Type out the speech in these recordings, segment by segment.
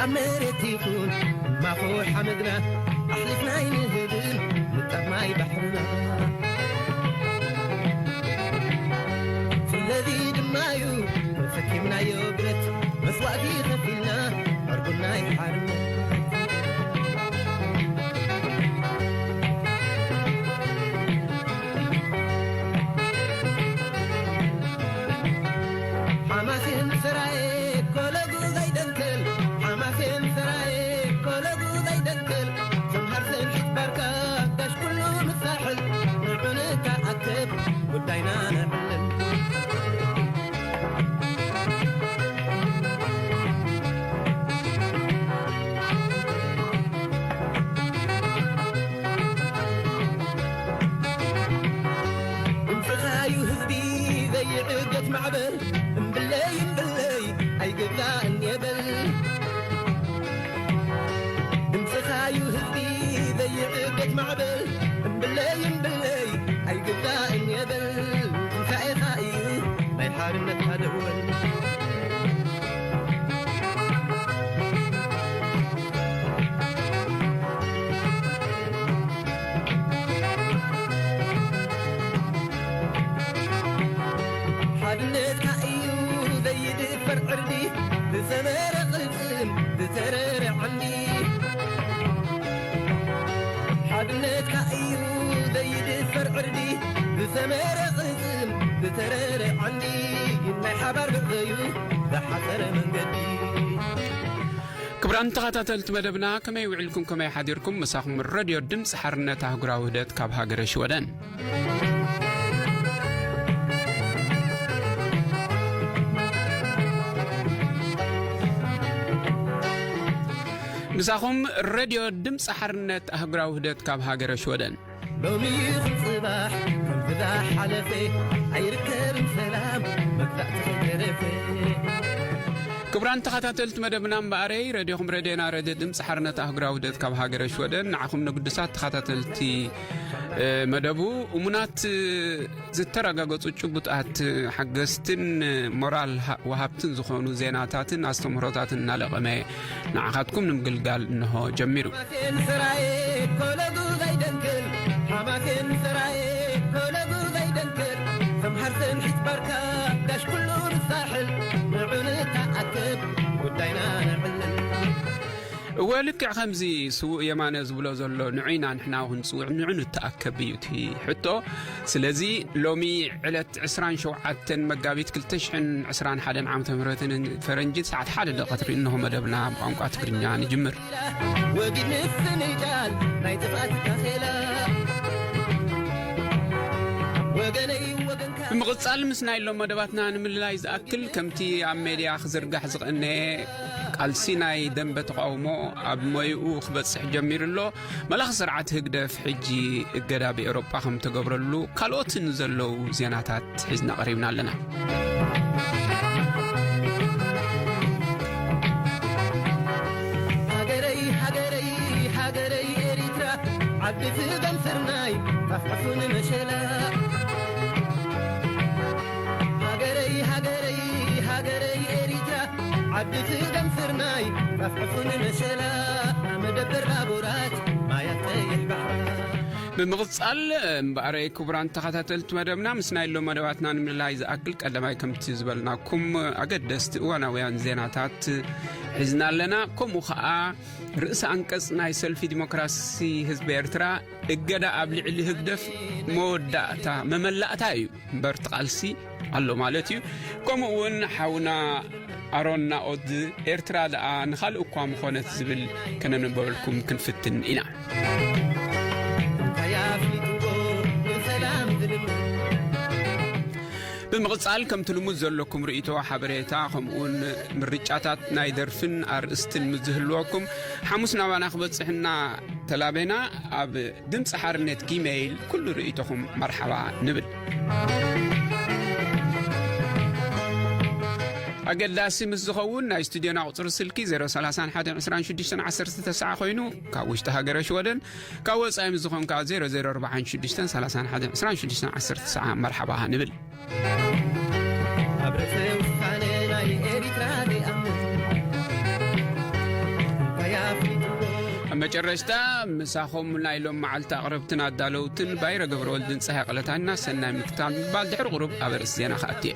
ኣብ መሬት ይኹን ማኹ ሓመድና ኣሕሊፍና ኣይንህብን ንጠብ ማይ ባሕርና። ስለዚ ድማ እዩ ተሰኪምናዮ ብረት መስዋእቲ ከፊልና ዕርቡና ይሓርነት። ሓማሴን ሰራየ ኮለጉ ዘይደንክል፣ ሓማሴን ሰራየ ኮለጉ ዘይደንክል፣ ሰምሃር ሰንሒት ባርካ ጋሽ ኩሉ ምሳሕል፣ ንዑ ንተኣከብ ጉዳይና ነዕልል። ድምፅኻዩ ህዝቢ ዘይዕገት ማዕበል፣ እምብለይ እምብለይ ኣይግዛእን የበል። ድምፅኻዩ ህዝቢ ዘይዕገት ማዕበል፣ እምብለይ እምብለይ ኣይግዛእን የበል። ትንሳኤኻ እዩ ናይ ሓርነትካ ደወል። ሓድነትካ እዩ ዘይድፈር ዕርዲ፣ ብሰመረ ቅልጽም ዝተረረ ዓንዲ። ሓድነትካ እዩ ዘይድፈር ዕርዲ፣ ብሰመረ ቅልጽም ዝተረረ ዓንዲ። ናይ ሓባር ብዕዩ ዝሓጸረ መንገዲ። ክቡራን ተኸታተልቲ መደብና፣ ከመይ ውዒልኩም፣ ከመይ ሓዲርኩም? ምሳኹም ረድዮ ድምፂ ሓርነት ኣህጉራዊ ውህደት ካብ ሃገረ ሽወደን። ምሳኹም ረድዮ ድምፂ ሓርነት ኣህጉራዊ ውህደት ካብ ሃገረ ሽወደን። ሎሚ ይኹን ጽባሕ ከምቲ ዝሓለፈ ኣይርከብን ሰላም መግዛእቲ ከይተረፈ። ክቡራን ተኸታተልቲ መደብና እምበኣረይ፣ ረድዮኹም ረድዮና ረድዮ ድምፂ ሓርነት ኣህጉራዊ ውህደት ካብ ሃገረ ሽወደን ንዓኹም ንግዱሳት ተኸታተልቲ፣ እ፣ መደቡ እሙናት፣ እ፣ ዝተረጋገጹ ጭቡጣት፣ እ፣ ሓገዝትን፣ እ፣ ሞራል ሃ-፣ ወሃብትን ዝኾኑ ዜናታትን ኣስተምህሮታትን እናለቐመ ንዓኻትኩም ንምግልጋል እንሆ ጀሚሩ። ሓማሴን ሰራየ ኮለጉ ዘይደንክል፣ ሓማሴን ሰራየ ኮለጉ ዘይደንክል፣ ሰምሃር ሰምሒት ባርካ ጋሽ ኩሉ ንሳሕል፣ ንዑ ንተኣከብ ጉዳይና ነዕልል። እወ፣ ልክዕ ከምዚ ስዉእ የማነ ዝብሎ ዘሎ፣ ንዑ ኢና ንሕና እውን ንጽውዕ፣ ንዑ ንተኣከብ እዩ እቲ ሕቶ። ስለዚ ሎሚ ዕለት ዕስራን ሸውዓተን መጋቢት ክልተ ሽሕን ዕስራን ሓደን ዓመተ ምህረትን ፈረንጂ ሰዓት ሓደ ደቂ ቀትሪ እንሆ መደብና ብቋንቋ ትግርኛ ንጅምር። ወጊድ ምፍንጃል ናይ ጥፍኣት ካኼላ። ወገነይ ወገንካ። ብምቕጻል ምስ ናይ ሎም መደባትና ንምልላይ ዝኣክል፣ ከምቲ ኣብ ሜድያ ክዝርጋሕ ዝቐነየ ቃልሲ ናይ ደንበ ተቓውሞ ኣብ ሞይኡ ክበጽሕ ጀሚሩ ኣሎ። መላኺ ስርዓት ህግደፍ ሕጂ እገዳ ብኤውሮጳ ከም ተገብረሉ ካልኦትን ዘለዉ ዜናታት ሒዝና ቀሪብና ኣለና። ሃገረይ፣ ሃገረይ፣ ሃገረይ ኤሪትራ፣ ዓዲ ስገም ስርናይ፣ ጣፍ ዕፉን መሸላ። ሃገረይ፣ ሃገረይ፣ ሃገረይ ኤሪትራ፣ ዓዲ ስገም ስርናይ፣ ጣፍ ዕፉን መሸላ፣ መደበር ባቡራት፣ ማያት ቀይሕ ባሕራ። ብምቕጻል እምበኣረይ፣ ክቡራን ተኸታተልቲ መደብና፣ ምስ ናይ ሎም መደባትና ንምልላይ ዝኣክል፣ ቀዳማይ ከምቲ ዝበልናኩም ኣገደስቲ እዋናውያን ዜናታት ሒዝና ኣለና። ከምኡ ኸኣ ርእሰ ኣንቀጽ ናይ ሰልፊ ዲሞክራሲ ህዝቢ ኤርትራ፣ እገዳ ኣብ ልዕሊ ህግደፍ መወዳእታ፣ መመላእታ እዩ። እምበር እቲ ቃልሲ ኣሎ ማለት እዩ። ከምኡ እውን ሓውና ኣሮን ናኦድ፣ ኤርትራ ደኣ ንኻልእ እኳ ምኾነት ዝብል ከነንበበልኩም ክንፍትን ኢና። እንታይ ኣፍሊጥዎ ንሰላም ዝልምን? ብምቕጻል ከምቲ ልሙድ ዘለኩም ርእይቶ፣ ሓበሬታ፣ ከምኡውን ምርጫታት ናይ ደርፍን ኣርእስትን ምስ ዝህልወኩም፣ ሓሙስ ናባና ክበጽሕና ተላቤና። ኣብ ድምፂ ሓርነት ጊሜይል ኩሉ ርእይቶኹም መርሓባ ንብል። ኣገዳሲ ምስ ዝኸውን ናይ ስቱድዮና ቁፅሪ ስልኪ ዜሮ ሰላሳ ሓደ ዕስራን ሽዱሽተን ዓሰርተ ተስዓ ኮይኑ፣ ካብ ውሽጢ ሃገረ ሽወደን፣ ካብ ወፃኢ ምስ ዝኾን ከዓ ዜሮ ዜሮ ኣርባዓን ሽዱሽተን ሰላሳን ሓደን ዕስራን ሽዱሽተን ዓሰርተ ተስዓ መርሓባ ንብል። ኣብ ርእሰ ውሳነ ናይ ኤሪትራ ዘይኣምን፣ ጨረሽታ ምሳኹም ናይ ሎም መዓልቲ ኣቕረብትን ኣዳለውትን ባይረ ገብረወልድን ጸሃይ ቀለታና ሰናይ ምክታል ምባል ድሕሪ ቁሩብ ኣብ ርእሲ ዜና ክኣትየ።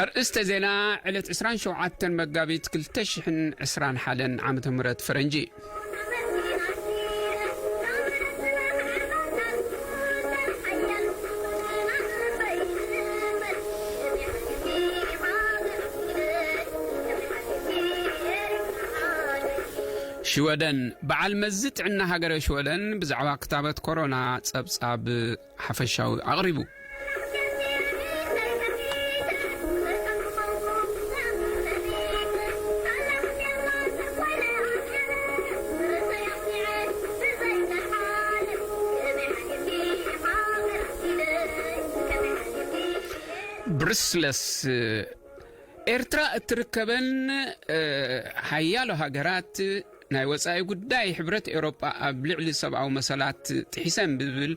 ኣርእስተ ዜና፣ ዕለት ዕስራን ሸውዓተን መጋቢት ክልተ ሽሕን ዕስራን ሓደን ዓመተ ምህረት ፈረንጂ። ሽወደን፣ በዓል መዚ ጥዕና ሃገረ ሽወደን ብዛዕባ ክታበት ኮሮና ጸብጻብ ሓፈሻዊ ኣቕሪቡ። ብሩስለስ፣ ኤርትራ እትርከበን፣ እ፣ ሓያሎ ሃገራት ናይ ወጻኢ ጉዳይ ሕብረት ኤውሮጳ ኣብ ልዕሊ ሰብኣዊ መሰላት ጥሒሰን ብዝብል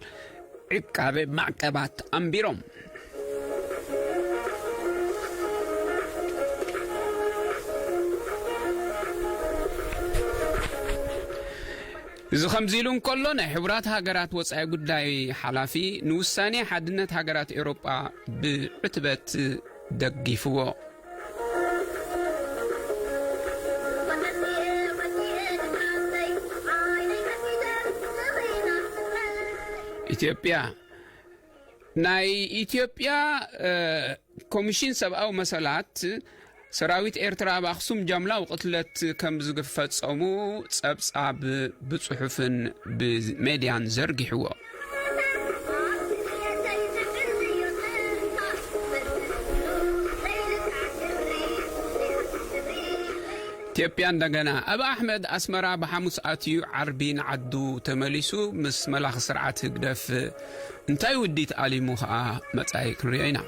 ዕቃበ ማዕቀባት ኣንቢሮም። እዚ ከምዚ ኢሉ እንከሎ፣ ናይ ሕቡራት ሃገራት ወጻኢ ጉዳይ ሓላፊ ንውሳኔ ሓድነት ሃገራት ኤውሮጳ ብዕትበት ደጊፍዎ። ኢትዮጵያ፣ ናይ ኢትዮጵያ፣ እ፣ ኮሚሽን ሰብኣዊ መሰላት፣ ሰራዊት ኤርትራ ኣብ ኣኽሱም ጃምላዊ ቅትለት ከም ዝፈጸሙ ጸብጻብ ብጽሑፍን ብሜድያን ዘርጊሕዎ። ኢትዮጵያ እንደገና፣ ኣብ ኣሕመድ ኣስመራ ብሓሙስ ኣትዩ ዓርቢ ንዓዱ ተመሊሱ ምስ መላኺ ስርዓት ህግደፍ እንታይ ውዲት ኣሊሙ ኸኣ መጻኢ ክንሪኦ ኢና።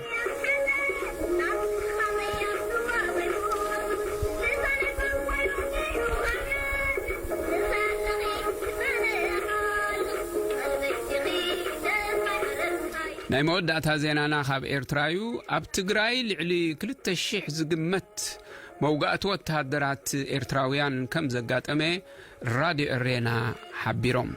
ናይ መወዳእታ ዜናና ካብ ኤርትራ እዩ። ኣብ ትግራይ ልዕሊ ክልተ ሺሕ ዝግመት መውጋእቲ ወተሃደራት ኤርትራውያን ከም ዘጋጠመ ራድዮ ኤሬና ሓቢሮም።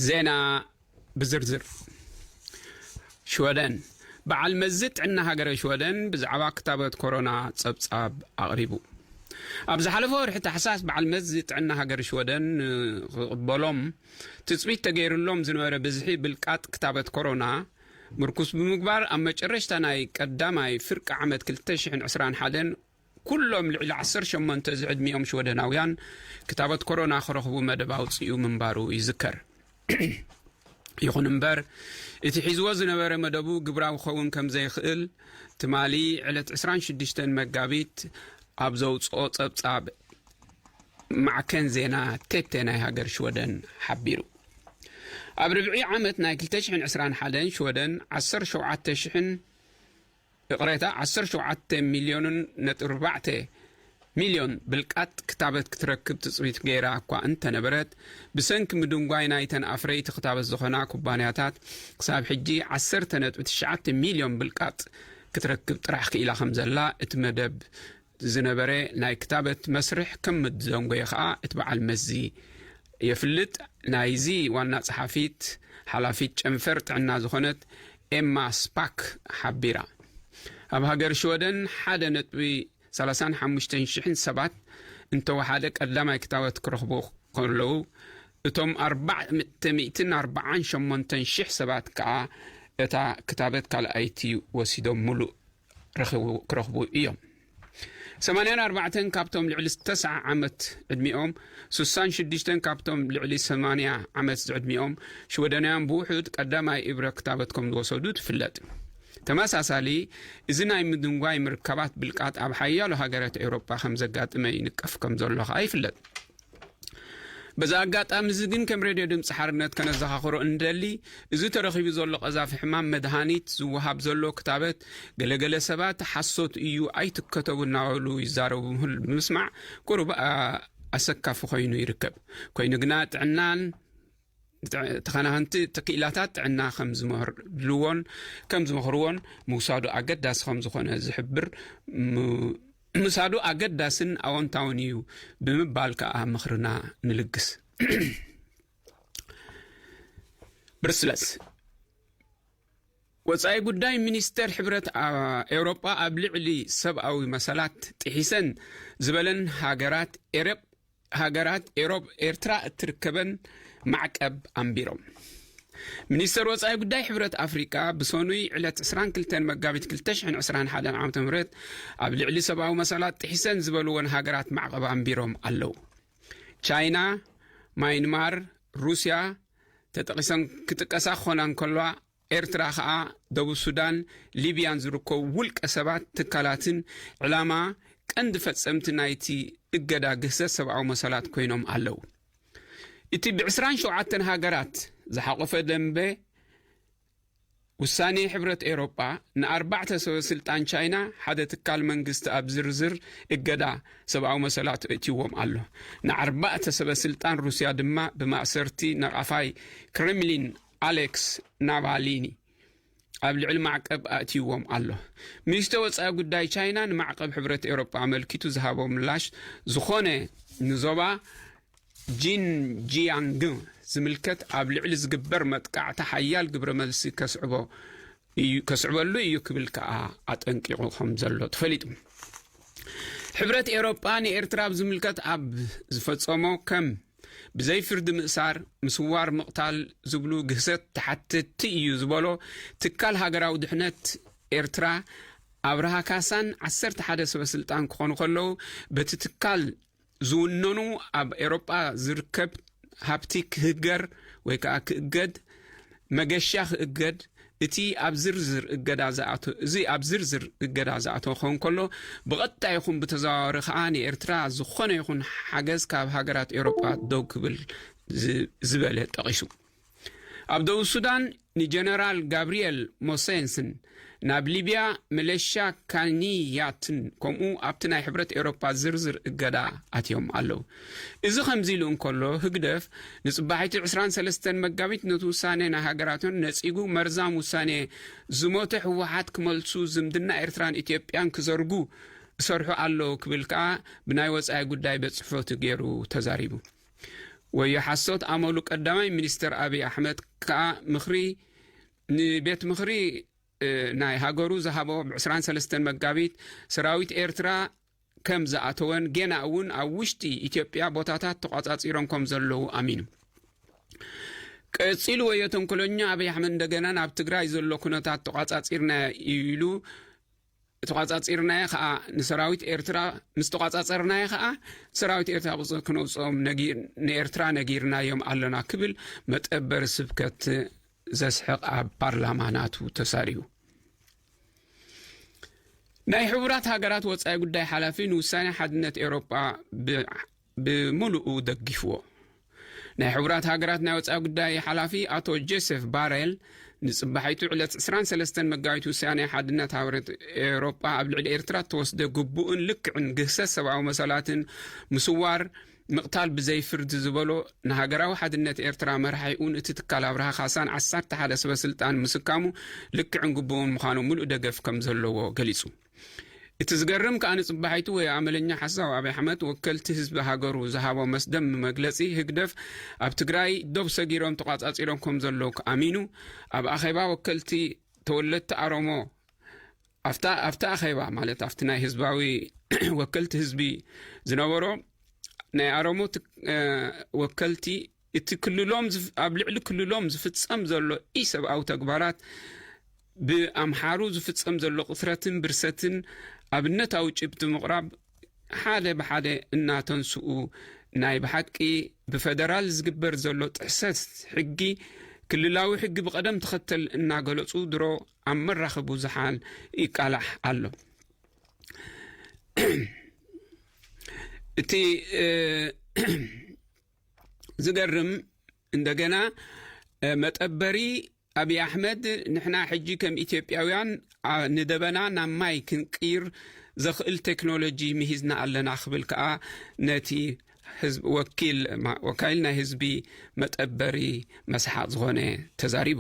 ዜና ብዝርዝር። ሽወደን። በዓል መዚ ጥዕና ሃገረ ሽወደን ብዛዕባ ክታበት ኮሮና ጸብጻብ ኣቕሪቡ። ኣብ ዝሓለፈ ወርሒ ታሕሳስ በዓል መዚ ጥዕና ሃገረ ሽወደን ክቕበሎም ትጽቢት ተገይሩሎም ዝነበረ ብዝሒ ብልቃጥ ክታበት ኮሮና ምርኩስ ብምግባር፣ ኣብ መጨረሽታ ናይ ቀዳማይ ፍርቂ ዓመት ክልተ ሽሕን ዕስራን ሓደን ኩሎም ልዕሊ ዓሰርተ ሸሞንተ ዝዕድሚኦም ሽወደናውያን ክታበት ኮሮና ክረኽቡ መደብ ኣውጺኡ ምንባሩ ይዝከር። ይኹን እምበር፣ እቲ ሒዝዎ ዝነበረ መደቡ ግብራዊ ክኸውን ከም ዘይኽእል ትማሊ ዕለት ዕስራን ሽዱሽተን መጋቢት ኣብ ዘውጽኦ ጸብጻብ ማዕከን ዜና ቴቴ ናይ ሃገር ሽወደን ሓቢሩ። ኣብ ርብዒ ዓመት ናይ ክልተ ሽሕን ዕስራን ሓደን ሽወደን ዓሰርተ ሸውዓተ ሽሕን ይቕሬታ፣ ዓሰርተ ሸውዓተ ሚልዮንን ነጥቢ ኣርባዕተ ሚልዮን ብልቃጥ ክታበት ክትረክብ ትጽቢት ገይራ እኳ እንተነበረት፣ ብሰንኪ ምድንጓይ ናይተን ኣፍረይቲ ክታበት ዝኾና ኩባንያታት፣ ክሳብ ሕጂ ዓሰርተ ነጥቢ ትሽዓተ ሚልዮን ብልቃጥ ክትረክብ ጥራሕ ክኢላ ከም ዘላ እቲ መደብ ዝነበረ ናይ ክታበት መስርሕ ከም ምዘንጎየ ከኣ እቲ በዓል መዚ የፍልጥ። ናይዚ ዋና ጸሓፊት ሓላፊት ጨንፈር ጥዕና ዝኾነት ኤማ ስፓክ ሓቢራ። ኣብ ሃገር ሽወደን ሓደ ነጥቢ ሰላሳን ሓሙሽተን ሽሕን ሰባት እንተወሓደ ቀዳማይ ክታበት ክረኽቡ ከለዉ፣ እቶም ኣርባዕተ ሚእትን ኣርባዓን ሸሞንተን ሽሕ ሰባት ከኣ እታ ክታበት ካልኣይቲ ወሲዶም ምሉእ ረኽቡ-፣ ክረኽቡ እዮም። ሰማንያን ኣርባዕተን ካብቶም ልዕሊ ተስዓ ዓመት ዕድሚኦም፣ ስሳን ሽዱሽተን ካብቶም ልዕሊ ሰማንያ ዓመት ዝዕድሚኦም ሽወደናውያን ብውሑድ ቀዳማይ እብረ ክታበት ከም ዝወሰዱ ትፍለጥ። ተመሳሳሊ፣ እዚ ናይ ምድንጓይ ምርካባት ብልቃጥ ኣብ ሓያሎ ሃገራት ኤውሮጳ ከም ዘጋጥመ ይንቀፍ ከም ዘሎ ከኣ ይፍለጥ። በዚ ኣጋጣሚ እዚ ግን ከም ሬድዮ ድምፂ ሓርነት ከነዘኻኽሮ እንደሊ፣ እዚ ተረኺቡ ዘሎ ቀዛፊ ሕማም መድሃኒት ዝወሃብ ዘሎ ክታበት ገለገለ ሰባት ሓሶት እዩ ኣይትከተቡ እናበሉ ይዛረቡ ምህል ብምስማዕ ቁሩብ ኣ-፣ ኣሰካፊ ኮይኑ ይርከብ። ኮይኑ ግና ጥዕናን ጥዕ-፣ ተኸናኸንቲ እቲ ክኢላታት ጥዕና ከም ዝመህርልዎን ከም ዝመኽርዎን ምውሳዱ ኣገዳሲ ከም ዝኾነ ዝሕብር ም-፣ ምውሳዱ ኣገዳስን ኣወንታውን እዩ ብምባል ከኣ ምኽርና ንልግስ። ብርስለስ። ወጻኢ ጉዳይ ሚኒስተር ሕብረት ኣ-፣ ኤውሮጳ ኣብ ልዕሊ ሰብኣዊ መሰላት ጥሒሰን ዝበለን ሃገራት ኤረብ-፣ ሃገራት ኤሮብ ኤርትራ እትርከበን ማዕቀብ ኣንቢሮም። ሚኒስተር ወጻኢ ጉዳይ ሕብረት ኣፍሪቃ ብሰኑይ ዕለት ዕስራን ክልተን መጋቢት ክልተ ሽሕን ዕስራን ሓደን ዓመተ ምህረት ኣብ ልዕሊ ሰብኣዊ መሰላት ጥሒሰን ዝበልወን ሃገራት ማዕቀብ ኣንቢሮም ኣለዉ። ቻይና፣ ማይንማር፣ ሩስያ ተጠቒሰን ክጥቀሳ ክኾና እንከለዋ፣ ኤርትራ ኸኣ ደቡብ ሱዳን፣ ሊብያን ዝርከቡ ውልቀ ሰባት፣ ትካላትን ዕላማ ቀንዲ ፈጸምቲ ናይቲ እገዳ ግህሰት ሰብኣዊ መሰላት ኮይኖም ኣለዉ። እቲ ብዕስራን ሸውዓተን ሃገራት ዝሓቖፈ ደንበ ውሳኔ ሕብረት ኤውሮጳ ንኣርባዕተ ሰበ ስልጣን ቻይና ሓደ ትካል መንግስቲ ኣብ ዝርዝር እገዳ ሰብኣዊ መሰላት እእትይዎም ኣሎ። ንኣርባዕተ ሰበ ስልጣን ሩስያ ድማ ብማእሰርቲ ነቓፋይ ክሬምሊን ኣሌክስ ናቫሊኒ ኣብ ልዕሊ ማዕቀብ ኣእትይዎም ኣሎ። ሚኒስተር ወጻኢ ጉዳይ ቻይና ንማዕቀብ ሕብረት ኤውሮጳ ኣመልኪቱ ዝሃቦ ምላሽ ዝኾነ ንዞባ ጂንጂያንግ ዝምልከት ኣብ ልዕሊ ዝግበር መጥቃዕቲ ሓያል ግብረ መልሲ ከስዕቦ እዩ፣ ከስዕበሉ እዩ ክብል ከኣ ኣጠንቂቑ ከም ዘሎ ተፈሊጡ። ሕብረት ኤውሮጳ ንኤርትራ ኣብ ዝምልከት ኣብ ዝፈጸሞ ከም ብዘይ ፍርዲ ምእሳር፣ ምስዋር፣ ምቕታል ዝብሉ ግህሰት ተሓተትቲ እዩ ዝበሎ ትካል ሃገራዊ ድሕነት ኤርትራ ኣብርሃ ካሳን ዓሰርተ ሓደ ሰበ ስልጣን ክኾኑ ከለዉ፣ በቲ ትካል ዝውነኑ ኣብ ኤውሮጳ ዝርከብ ሃብቲ ክህገር ወይ ከኣ ክእገድ፣ መገሻ ክእገድ፣ እቲ ኣብ ዝርዝር እገዳ ዝኣተ-፣ እዚ ኣብ ዝርዝር እገዳ ዝኣተወ ክኸውን ከሎ፣ ብቐጥታ ይኹን ብተዘዋዋሪ ከኣ ንኤርትራ ዝኾነ ይኹን ሓገዝ ካብ ሃገራት ኤውሮጳ ደው ክብል ዝ-፣ ዝበለ ጠቒሱ። ኣብ ደቡብ ሱዳን ንጀነራል ጋብርኤል ሞሴንስን ናብ ሊብያ መለሻ ካኒያትን ከምኡ ኣብቲ ናይ ሕብረት ኤውሮጳ ዝርዝር እገዳ ኣትዮም ኣለዉ። እዚ ከምዚ ኢሉ እንከሎ፣ ህግደፍ ንጽባሒቲ ዕስራን ሰለስተን መጋቢት ነቲ ውሳኔ ናይ ሃገራትን ነጺጉ መርዛም ውሳኔ ዝሞተ ህወሓት ክመልሱ ዝምድና ኤርትራን ኢትዮጵያን ክዘርጉ እሰርሑ ኣለዉ ክብል ከኣ ብናይ ወጻኢ ጉዳይ ቤት ጽሕፈቱ ገይሩ ተዛሪቡ። ወዮ ሓሶት ኣመሉ ቀዳማይ ሚኒስተር ኣብይ ኣሕመድ ከኣ ምኽሪ ንቤት ምኽሪ ናይ ሃገሩ ዝሃቦ ብ23 መጋቢት ሰራዊት ኤርትራ ከም ዝኣተወን ጌና እውን ኣብ ውሽጢ ኢትዮጵያ ቦታታት ተቋጻጺሮም ከም ዘለዉ ኣሚኑ። ቀጺሉ ወዮ ተንኮለኛ ኣብይ ኣሕመድ እንደገና ናብ ትግራይ ዘሎ ኩነታት ተቋጻጺርና ኢሉ ተቋጻጺርናዮ ከኣ ንሰራዊት ኤርትራ ምስ ተቋጻጸርናዮ ከኣ ሰራዊት ኤርትራ ቁጽሪ ክነውፅኦም ንኤርትራ ነጊርናዮም ኣለና ክብል መጠበሪ ስብከት ዘስሕቕ ኣብ ፓርላማ ናቱ ተሳሪቡ። ናይ ሕቡራት ሃገራት ወጻኢ ጉዳይ ሓላፊ ንውሳኔ ሓድነት ኤውሮጳ ብምሉኡ ደጊፍዎ። ናይ ሕቡራት ሃገራት ናይ ወጻኢ ጉዳይ ሓላፊ ኣቶ ጆሴፍ ባሬል ንጽባሒቱ ዕለት 23 መጋቢት ውሳኔ ሓድነት ሃገራት ኤውሮጳ ኣብ ልዕሊ ኤርትራ ተወስደ ግቡእን ልክዕን ግህሰት ሰብኣዊ መሰላትን ምስዋር ምቕታል ብዘይፍርድ ዝበሎ ንሃገራዊ ሓድነት ኤርትራ መራሒኡን እቲ ትካል ኣብርሃ ካሳን ዓሰርተ ሓደ ሰበ ስልጣን ምስካሙ ልክዕን ግቡእን ምዃኑ ምሉእ ደገፍ ከም ዘለዎ ገሊጹ። እቲ ዝገርም ከኣ ንጽባሒቱ ወይ ኣመለኛ ሓሳብ ኣብይ ኣሕመድ ወከልቲ ህዝቢ ሃገሩ ዝሃቦ መስደም መግለጺ ህግደፍ ኣብ ትግራይ ዶብ ሰጊሮም ተቋጻጺሮም ከም ዘለዉ ኣሚኑ ኣብ ኣኼባ ወከልቲ ተወለድቲ ኣሮሞ ኣብታ ኣብታ ኣኼባ ማለት ኣብቲ ናይ ህዝባዊ ወከልቲ ህዝቢ ዝነበሮ ናይ ኣሮሞ ወከልቲ እቲ ክልሎም ኣብ ልዕሊ ክልሎም ዝፍጸም ዘሎ ኢሰብኣዊ ተግባራት ብኣምሓሩ ዝፍጸም ዘሎ ቅትረትን ብርሰትን ኣብነታዊ ጭብጢ ምቕራብ ሓደ ብሓደ እናተንስኡ ናይ ብሓቂ ብፈደራል ዝግበር ዘሎ ጥሕሰት ሕጊ ክልላዊ ሕጊ ብቐደም ተኸተል እናገለጹ ድሮ ኣብ መራኸቢ ብዙሓን ይቃላሕ ኣሎ። እቲ ዝገርም እንደገና መጠበሪ ኣብይ ኣሕመድ ንሕና ሕጂ ከም ኢትዮጵያውያን ንደበና ናብ ማይ ክንቅይር ዘኽእል ቴክኖሎጂ ምሂዝና ኣለና ክብል ከኣ ነቲ ህዝቢ ወኪል ወካይል ናይ ህዝቢ መጠበሪ መስሓቕ ዝኾነ ተዛሪቡ።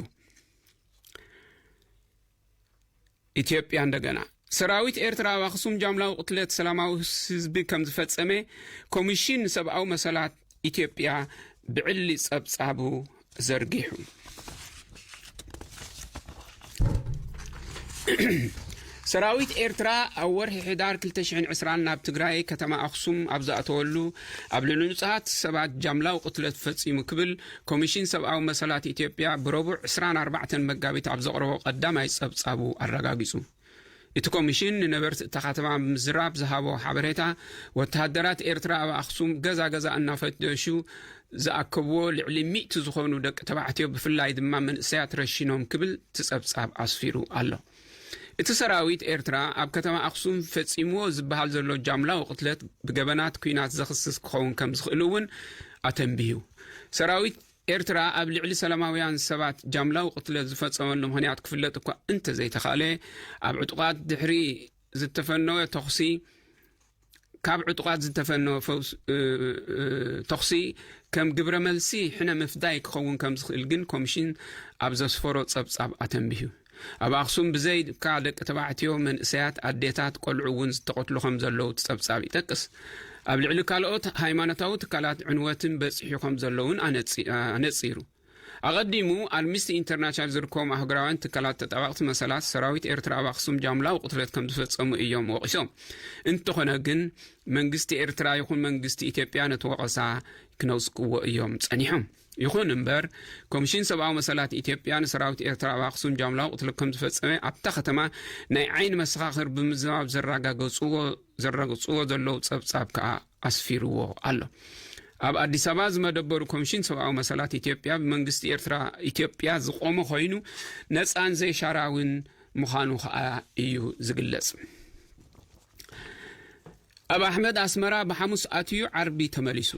ኢትዮጵያ እንደገና ሰራዊት ኤርትራ ኣብ ኣኽሱም ጃምላዊ ቅትለት ሰላማዊ ህዝቢ ከም ዝፈጸመ ኮሚሽን ሰብኣዊ መሰላት ኢትዮጵያ ብዕሊ ጸብጻቡ ዘርጊሑ። ሰራዊት ኤርትራ ኣብ ወርሒ ሕዳር 2020 ናብ ትግራይ ከተማ ኣኽሱም ኣብ ዝኣተወሉ ኣብ ልዕሊ ንጹሃት ሰባት ጃምላዊ ቅትለት ፈጺሙ ክብል ኮሚሽን ሰብኣዊ መሰላት ኢትዮጵያ ብረቡዕ 24 መጋቢት ኣብ ዘቕረቦ ቀዳማይ ጸብጻቡ ኣረጋጊጹ። እቲ ኮሚሽን ንነበርቲ እታ ከተማ ብምዝራብ ዝሃቦ ሓበሬታ ወተሃደራት ኤርትራ ኣብ ኣኽሱም ገዛ ገዛ እናፈተሹ ዝኣከብዎ ልዕሊ ሚእቲ ዝኾኑ ደቂ ተባዕትዮ ብፍላይ ድማ መንእሰያት ረሺኖም ክብል እቲ ጸብጻብ ኣስፊሩ ኣሎ። እቲ ሰራዊት ኤርትራ ኣብ ከተማ ኣኽሱም ፈጺምዎ ዝበሃል ዘሎ ጃምላዊ ቅትለት ብገበናት ኲናት ዘኽስስ ክኸውን ከም ዝኽእል እውን ኣተንቢሁ። ሰራዊት ኤርትራ ኣብ ልዕሊ ሰላማውያን ሰባት ጃምላዊ ቅትለት ዝፈጸመሉ ምኽንያት ክፍለጥ እኳ እንተዘይተኻእለ ኣብ ዕጡቓት ድሕሪ ዝተፈነወ ተኹሲ ካብ ዕጡቓት ዝተፈነወ ተኹሲ ከም ግብረ መልሲ ሕነ ምፍዳይ ክኸውን ከም ዝኽእል ግን ኮሚሽን ኣብ ዘስፈሮ ጸብጻብ ኣተንቢሁ። ኣብ ኣኽሱም ብዘይካ ደቂ ተባዕትዮ መንእሰያት ኣዴታት ቆልዑ እውን ዝተቐትሉ ከም ዘለዉ እቲ ጸብጻብ ይጠቅስ። ኣብ ልዕሊ ካልኦት ሃይማኖታዊ ትካላት ዕንወትን በጺሑ ከም ዘለውን ኣነጺሩ። ኣቐዲሙ ኣምነስቲ ኢንተርናሽናል ዝርከቦም ኣህጉራውያን ትካላት ተጣባቕቲ መሰላት ሰራዊት ኤርትራ ኣብ ኣኽሱም ጃምላዊ ቅትለት ከም ዝፈጸሙ እዮም ወቒሶም። እንተኾነ ግን መንግስቲ ኤርትራ ይኹን መንግስቲ ኢትዮጵያ ነቲ ወቐሳ ክነውጽዎ እዮም ጸኒሖም። ይኹን እምበር ኮሚሽን ሰብኣዊ መሰላት ኢትዮጵያ ንሰራዊት ኤርትራ ኣብ ኣኽሱም ጃምላዊ ቅትለት ከም ዝፈጸመ ኣብታ ከተማ ናይ ዓይኒ መሰኻኽር ብምዝማብ ዘረጋገጽዎ ዘረጋግጽዎ ዘለዉ ጸብጻብ ከኣ ኣስፊርዎ ኣሎ። ኣብ ኣዲስ ኣበባ ዝመደበሩ ኮሚሽን ሰብኣዊ መሰላት ኢትዮጵያ ብመንግስቲ ኤርትራ ኢትዮጵያ ዝቖመ ኮይኑ ነጻን ዘይሻራዊን ምዃኑ ከኣ እዩ ዝግለጽ። ኣብ ኣሕመድ ኣስመራ ብሓሙስ ኣትዩ ዓርቢ ተመሊሱ።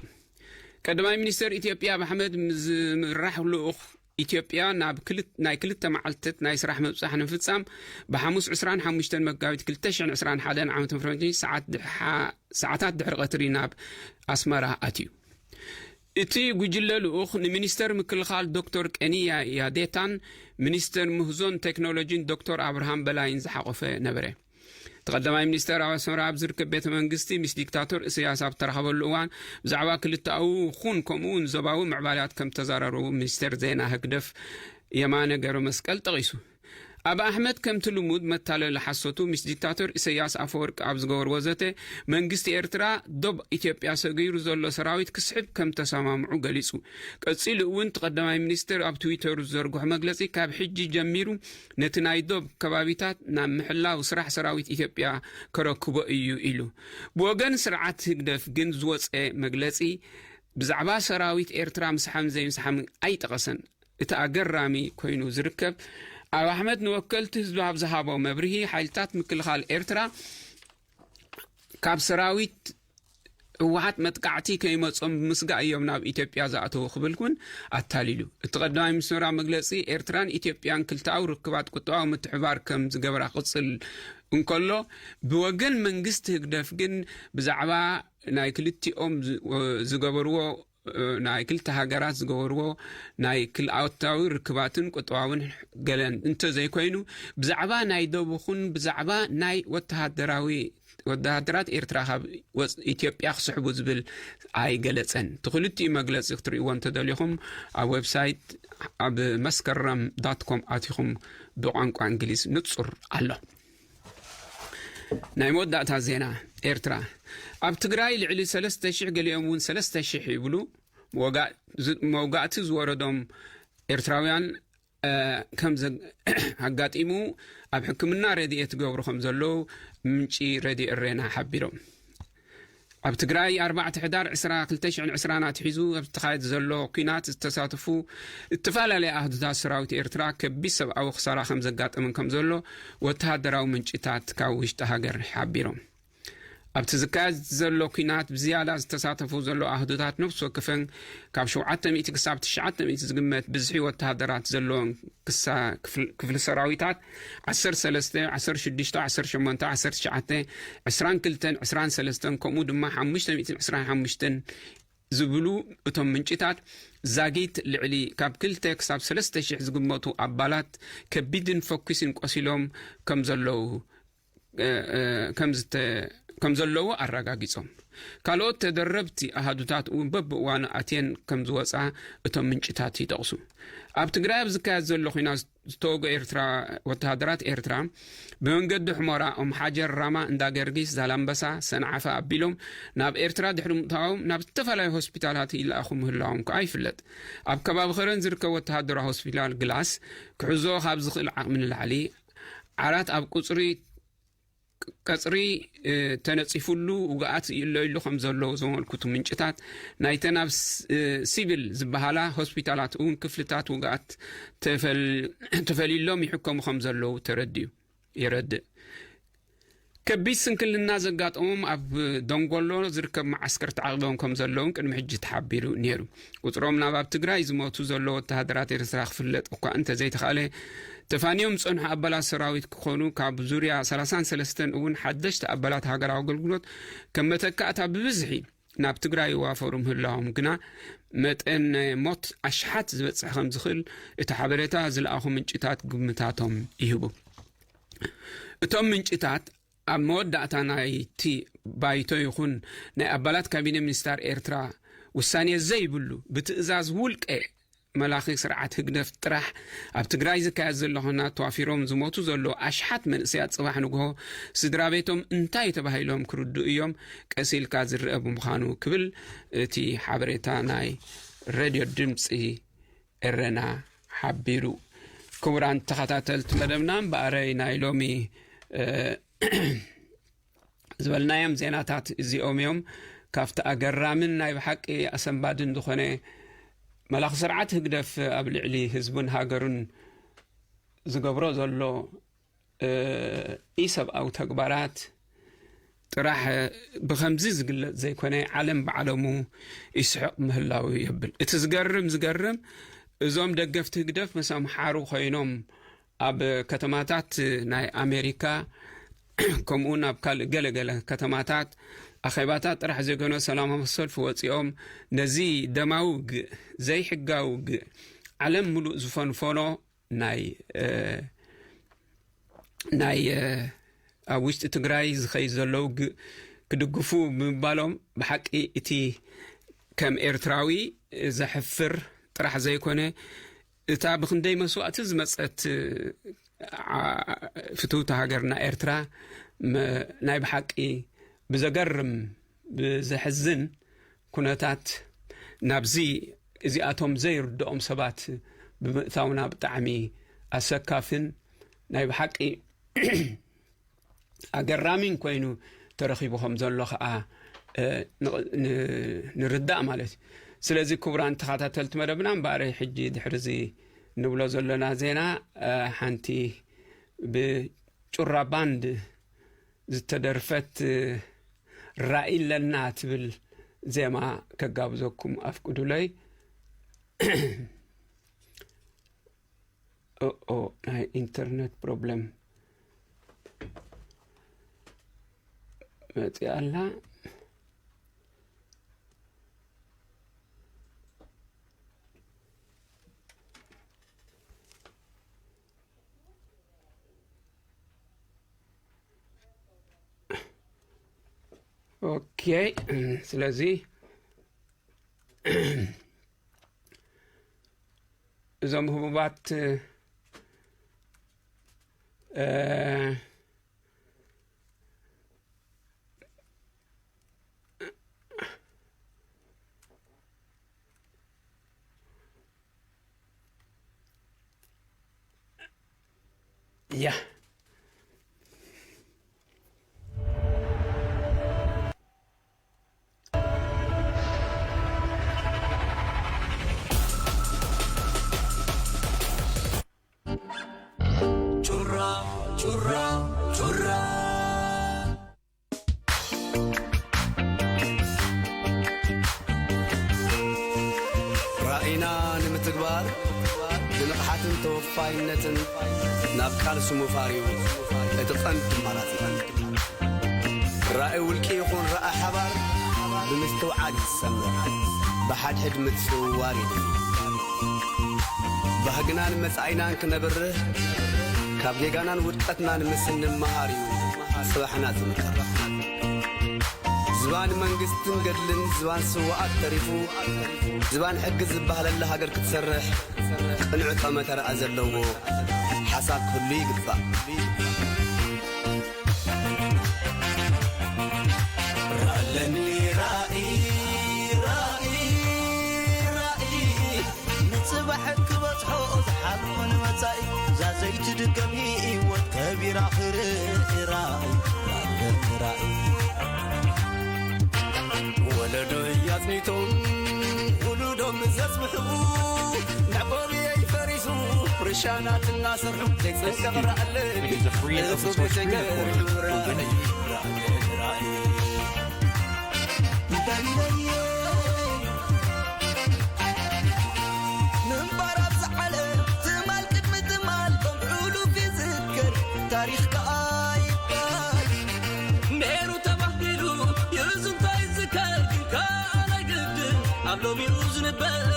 ቀዳማይ ሚኒስተር ኢትዮጵያ ኣብ ኣሕመድ ዝምራሕ ልኡኽ ኢትዮጵያ ናብ ክልት- ናይ ክልተ መዓልትታት ናይ ስራሕ ምብጻሕ ንምፍጻም ብሓሙስ 25 መጋቢት 2021 ዓመተ ምህረት ሰዓት ድሓ- ሰዓታት ድሕሪ ቀትሪ ናብ ኣስመራ ኣትዩ። እቲ ጉጅለ ልኡኽ ንሚኒስተር ምክልኻል ዶክተር ቀኒያ ያዴታን ሚኒስተር ምህዞን ቴክኖሎጂን ዶክተር ኣብርሃም በላይን ዝሓቆፈ ነበረ። እቲ ቀዳማይ ሚኒስተር ኣብ ኣስመራ ኣብ ዝርከብ ቤተ መንግስቲ ምስ ዲክታቶር ኢሳያስ ኣብ ተራኸበሉ እዋን ብዛዕባ ክልተኣዊ ኹን ከምኡ እውን ዞባዊ ምዕባላት ከም ተዛራረቡ ሚኒስተር ዜና ህግደፍ የማነ ገብረ መስቀል ጠቒሱ። ኣብ ኣሕመድ ከምቲ ልሙድ መታለሊ ሓሶቱ ምስ ዲክታቶር ኢሳያስ ኣፈወርቂ ኣብ ዝገበርዎ ዘተ መንግስቲ ኤርትራ ዶብ ኢትዮጵያ ሰጊሩ ዘሎ ሰራዊት ክስሕብ ከም ተሰማምዑ ገሊጹ። ቀጺሉ እውን እቲ ቀዳማይ ሚኒስተር ኣብ ትዊተሩ ዝዘርግሖ መግለጺ ካብ ሕጂ ጀሚሩ ነቲ ናይ ዶብ ከባቢታት ናብ ምሕላው ስራሕ ሰራዊት ኢትዮጵያ ከረክቦ እዩ ኢሉ። ብወገን ስርዓት ህግደፍ ግን ዝወጸ መግለጺ ብዛዕባ ሰራዊት ኤርትራ ምስሓም ዘይምስሓም ኣይጠቐሰን። እቲ ኣገራሚ ኮይኑ ዝርከብ ኣብ ኣሕመድ ንወከልቲ ህዝቢ ኣብ ዝሃቦ መብርሂ ሓይልታት ምክልኻል ኤርትራ ካብ ሰራዊት ህወሓት መጥቃዕቲ ከይመጾም ብምስጋእ እዮም ናብ ኢትዮጵያ ዝኣተዉ ክብል እውን ኣታሊሉ። እቲ ቀዳማይ ሚኒስትር ኣብ መግለጺ ኤርትራን ኢትዮጵያን ክልተኣዊ ርክባት ቁጠባዊ ምትሕባር ከም ዝገብራ ክቕጽል እንከሎ ብወገን መንግስቲ ህግደፍ ግን ብዛዕባ ናይ ክልቲኦም ዝ- ዝገበርዎ ናይ ክልተ ሃገራት ዝገበርዎ ናይ ክልኣታዊ ርክባትን ቁጠባውን ገለን እንተዘይኮይኑ ብዛዕባ ናይ ደቡኹን ብዛዕባ ናይ ወተሃደራዊ ወተሃደራት ኤርትራ ካብ ወፅ- ኢትዮጵያ ክስሕቡ ዝብል ኣይገለፀን። እቲ ክልቲኡ መግለፂ ክትርእይዎ እንተደሊኹም ኣብ ዌብሳይት ኣብ መስከረም ዳት ኮም ኣቲኹም ብቋንቋ እንግሊዝ ንፁር ኣሎ። ናይ መወዳእታ ዜና ኤርትራ። ኣብ ትግራይ ልዕሊ ሰለስተ ሽሕ ገሊኦም እውን ሰለስተ ሽሕ ይብሉ መውጋ- ዝ- መውጋእቲ ዝወረዶም ኤርትራውያን ከም ኣጋጢሙ ኣብ ሕክምና ረድኤት ገብሩ ከም ዘለዉ ምንጪ ረድዮ ኤሬና ሓቢሮም። ኣብ ትግራይ ኣርባዕተ ሕዳር ዕስራ ክልተ ሽሕን ዕስራን ኣትሒዙ ኣብ ዝተኻየደ ዘሎ ኲናት ዝተሳተፉ እተፈላለየ ኣህዱታት ሰራዊት ኤርትራ ከቢድ ሰብኣዊ ክሳራ ከም ዘጋጠመን ከም ዘሎ ወተሃደራዊ ምንጭታት ካብ ውሽጢ ሃገር ሓቢሮም። ኣብቲ ዝካየድ ዘሎ ኲናት ብዝያዳ ዝተሳተፉ ዘሎ ኣህዱታት ነፍሲ ወከፈን ካብ ሸውዓተ ሚእቲ ክሳብ ትሽዓተ ሚእቲ ዝግመት ብዝሒ ወተሃደራት ዘለዎን ክሳ- ክፍል- ክፍሊ ሰራዊታት ዓሰርተ ሰለስተ፣ ዓሰርተ ሽዱሽተ፣ ዓሰርተ ሸሞንተ፣ ዓሰርተ ትሽዓተ፣ ዕስራን ክልተን፣ ዕስራን ሰለስተን ከምኡ ድማ ሓሙሽተ ሚእትን ዕስራን ሓሙሽተን ዝብሉ እቶም ምንጭታት ዛጊት ልዕሊ ካብ ክልተ ክሳብ ሰለስተ ሽሕ ዝግመቱ ኣባላት ከቢድን ፈኲስን ቆሲሎም ከም ዘለዉ ከም ዝተከም ዘለዉ ኣረጋጊጾም። ካልኦት ተደረብቲ ኣሃዱታት እውን በብእዋኑ ኣትየን ከም ዝወፃ እቶም ምንጭታት ይጠቕሱ። ኣብ ትግራይ ኣብ ዝካየድ ዘሎ ኹና ዝተወጉ ኤርትራ ወተሃደራት ኤርትራ ብመንገዲ ሕሞራ ኦም ሓጀር ራማ እንዳ ገርጊስ ዛላምበሳ ሰንዓፈ ኣቢሎም ናብ ኤርትራ ድሕሪ ምእታዎም ናብ ዝተፈላለዩ ሆስፒታላት ይለኣኹ ምህላዎም ከዓ ይፍለጥ። ኣብ ከባቢ ኸረን ዝርከብ ወተሃደራዊ ሆስፒታል ግላስ ክሕዞ ካብ ዝኽእል ዓቕሚ ንላዕሊ ዓራት ኣብ ቁፅሪ ቀፅሪ ተነፂፉሉ ውግኣት ይእለይሉ ከም ዘለዉ ዘመልክቱ ምንጭታት ናይተን ኣብ ሲቪል ዝበሃላ ሆስፒታላት እውን ክፍልታት ውግኣት ተፈሊሎም ይሕከሙ ከም ዘለዉ ተረድዩ የረድእ። ከቢድ ስንክልና ዘጋጠሞም ኣብ ደንጎሎ ዝርከብ መዓስከር ተዓቂቦም ከም ዘለውን ቅድሚ ሕጂ ተሓቢሩ ነይሩ። ቁፅሮም ናብ ኣብ ትግራይ ዝሞቱ ዘሎ ወተሃደራት ኤርትራ ክፍለጥ እኳ እንተዘይተኻእለ ተፋንዮም ዝፀንሑ ኣባላት ሰራዊት ክኾኑ ካብ ዙርያ ሰላሳን ሰለስተን እውን ሓደሽቲ ኣባላት ሃገራዊ ኣገልግሎት ከም መተካእታ ብብዝሒ ናብ ትግራይ ይዋፈሩ ምህላዎም ግና መጠን ሞት ኣሽሓት ዝበፅሕ ከም ዝኽእል እቲ ሓበሬታ ዝለኣኹ ምንጭታት ግምታቶም ይህቡ። እቶም ምንጭታት ኣብ መወዳእታ ናይቲ ባይቶ ይኹን ናይ ኣባላት ካቢነ ሚኒስታር ኤርትራ ውሳኔ ዘይብሉ ብትእዛዝ ውልቀ መላኺ ስርዓት ህግደፍ ጥራሕ ኣብ ትግራይ ዝካየድ ዘሎ ኹናት ተዋፊሮም ዝሞቱ ዘለዉ ኣሽሓት መንእሰያት ፅባሕ ንግሆ ስድራ ቤቶም እንታይ ተባሂሎም ክርድኡ እዮም ቀስ ኢልካ ዝረአ ብምዃኑ ክብል እቲ ሓበሬታ ናይ ሬድዮ ድምፂ ኤረና ሓቢሩ። ክቡራን ተኸታተልቲ መደብና እምበኣረይ ናይ ሎሚ ዝበልናዮም ዜናታት እዚኦም እዮም። ካብቲ ኣገራምን ናይ ብሓቂ ኣሰንባድን ዝኾነ መላኺ ስርዓት ህግደፍ ኣብ ልዕሊ ህዝቡን ሃገሩን ዝገብሮ ዘሎ ኢሰብኣዊ ተግባራት ጥራሕ ብኸምዚ ዝግለጽ ዘይኮነ ዓለም ብዓለሙ ይስሕቕ ምህላው የብል። እቲ ዝገርም ዝገርም እዞም ደገፍቲ ህግደፍ ምስ ኣምሓሩ ኮይኖም ኣብ ከተማታት ናይ ኣሜሪካ ከምኡውን ኣብ ካልእ ገለገለ ከተማታት ኣኼባታት ጥራሕ ዘይኮነ ሰላማዊ ሰልፊ ወፂኦም ነዚ ደማዊ ውግእ ዘይሕጋዊ ውግእ ዓለም ሙሉእ ዝፈንፈኖ ናይ ናይ ኣብ ውሽጢ ትግራይ ዝኸዩ ዘለዉ ግ-፣ ክድግፉ ብምባሎም ብሓቂ እቲ ከም ኤርትራዊ ዘሕፍር ጥራሕ ዘይኮነ፣ እታ ብኽንደይ መስዋእቲ ዝመጸት፣ ዓ-፣ ፍትውቲ ሃገርና ኤርትራ መ-፣ ናይ ብሓቂ ብዘገርም ብዘሕዝን ኩነታት ናብዚ እዚኣቶም ዘይርድኦም ሰባት ብምእታውና ብጣዕሚ ኣሰካፍን ናይ ብሓቂ ኣገራሚን ኮይኑ ተረኺቡ ከም ዘሎ ኸዓ፣ እ፣ ን-፣ ን-፣ ንርዳእ ማለት እዩ። ስለዚ ክቡራን ተኸታተልቲ መደብና እምበኣር ሕጂ ድሕሪ እዚ ንብሎ ዘለና ዜና፣ እ፣ ሓንቲ ብጩራ ባንድ ዝተደርፈት፣ እ፣ ራእይ ኣለና ትብል ዜማ ከጋብዘኩም ኣፍቅዱለይ። ኦኦ፣ ናይ ኢንተርነት ፕሮብለም መፂኣ ኣላ። ኦኬ፣ ስለዚ እዞም ህቡባት፣ እ፣ ያ። ጩራ፣ ጩራ፣ ጩራ። ራእይና ንምትግባር ብንቕሓትን ተወፋይነትን ናብ ቃልሲ ምፋር እዩ እቲ ቀንዲ ኣማራጺ። ራእይ ውልቂ ይኹን ራእይ ሓባር ብምስትውዓል ይሰምር፣ ብሓድሕድ ምጽውዋር እዩ። ባህግናን መጻኢናን ክነብርህ፣ ካብ ጌጋናን ውድቀትናን ምስ እንመሃር እዩ ጽባሕና ዝምከር። ዝባን መንግስትን ገድልን ዝባን ስዋኣት ተሪፉ፣ ዝባን ሕጊ ዝበሃለላ ሃገር ክትሰርሕ ቅኑዕ ጠመተ ረኣ ዘለዎ ሓሳብ ክህሉ ይግባእ። ራእለኒ ራእይ፣ ራእይ፣ ራእይ፣ ንጽባሕ ክበጽሖ ዝሓልፎ ንመጻኢ፣ እዛ ዘይትድገም ህይወት ከቢራ ክርኢ ራእይ፣ ራእለኒ ራእይ። ወለዶ እያጽኒቶም ውሉዶም ዘጽብሑ፣ መዕቆቢ ፈሪሱ፣ ርሻናት እናሰርሑ ዘይጸንቀቕ ራእለ፣ It is a free and open source screen recorder. ምንባር ኣብዚ ዓለም ትማል ቅድሚ ትማል ከም ሕሉፍ ይዝከር፣ ታሪኽ ከኣ ይባል። ነይሩ ተባሂሉ ይዝንቶ ይዝከር፣ ግን ከኣ ናይ ግድን ኣብ ሎሚኡ ዝንበር።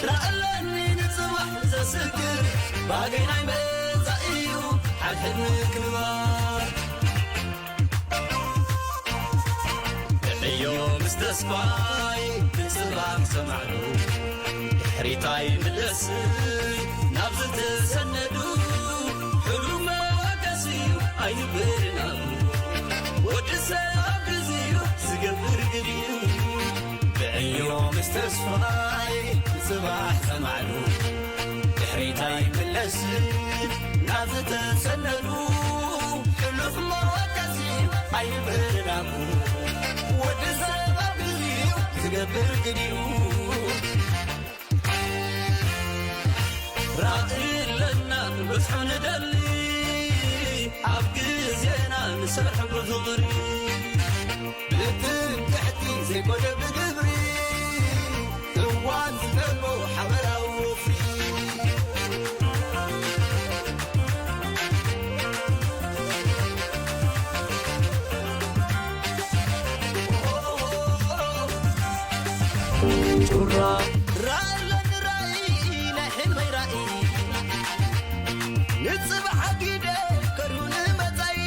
ራእለኒ ንጽባሕ ዘስክር፣ ባህገይ ናይ መጻኢኡ ሓድሕድ ምክብባር። ዕዮ ምስ ተስፋይ ንጽባሕ ሰማዕሉ፣ ድሕሪታይ ምለስ ናብ ዝተሰነዱ፣ ሕሉፍ መወከሲ ኣይንብርና። ወዲ ሰብ ኣብ ግዜኡ ዝገብር ግድዩ። ብዕዮ ምስ ተስፋይ ንጽባሕ ጸማዕሉ፣ ድሕሪታይ ምለስ ናብ ዝተሰነዱ፣ ሕሉፍ መወከሲ ኣይንብርና። ወዲ ሰብ ኣብ ግዜኡ ዝገብር ግድዩ። ራእይ ኣለና ክንበጽሖ ንደሊ፣ ኣብ ግዜና ንሰርሖ ብፍቕሪ። ብትምክሕቲ ዘይኮነ ብግብሪ፣ እዋን ዝጠልቦ ሓበራዊ ወፍሪ። ጩራ። ራእይ ኣለኒ ራእይ፣ ናይ ሕልመይ ራእይ። ንጽባሕ ኣጊደ ከርሁ ንመጻኢ።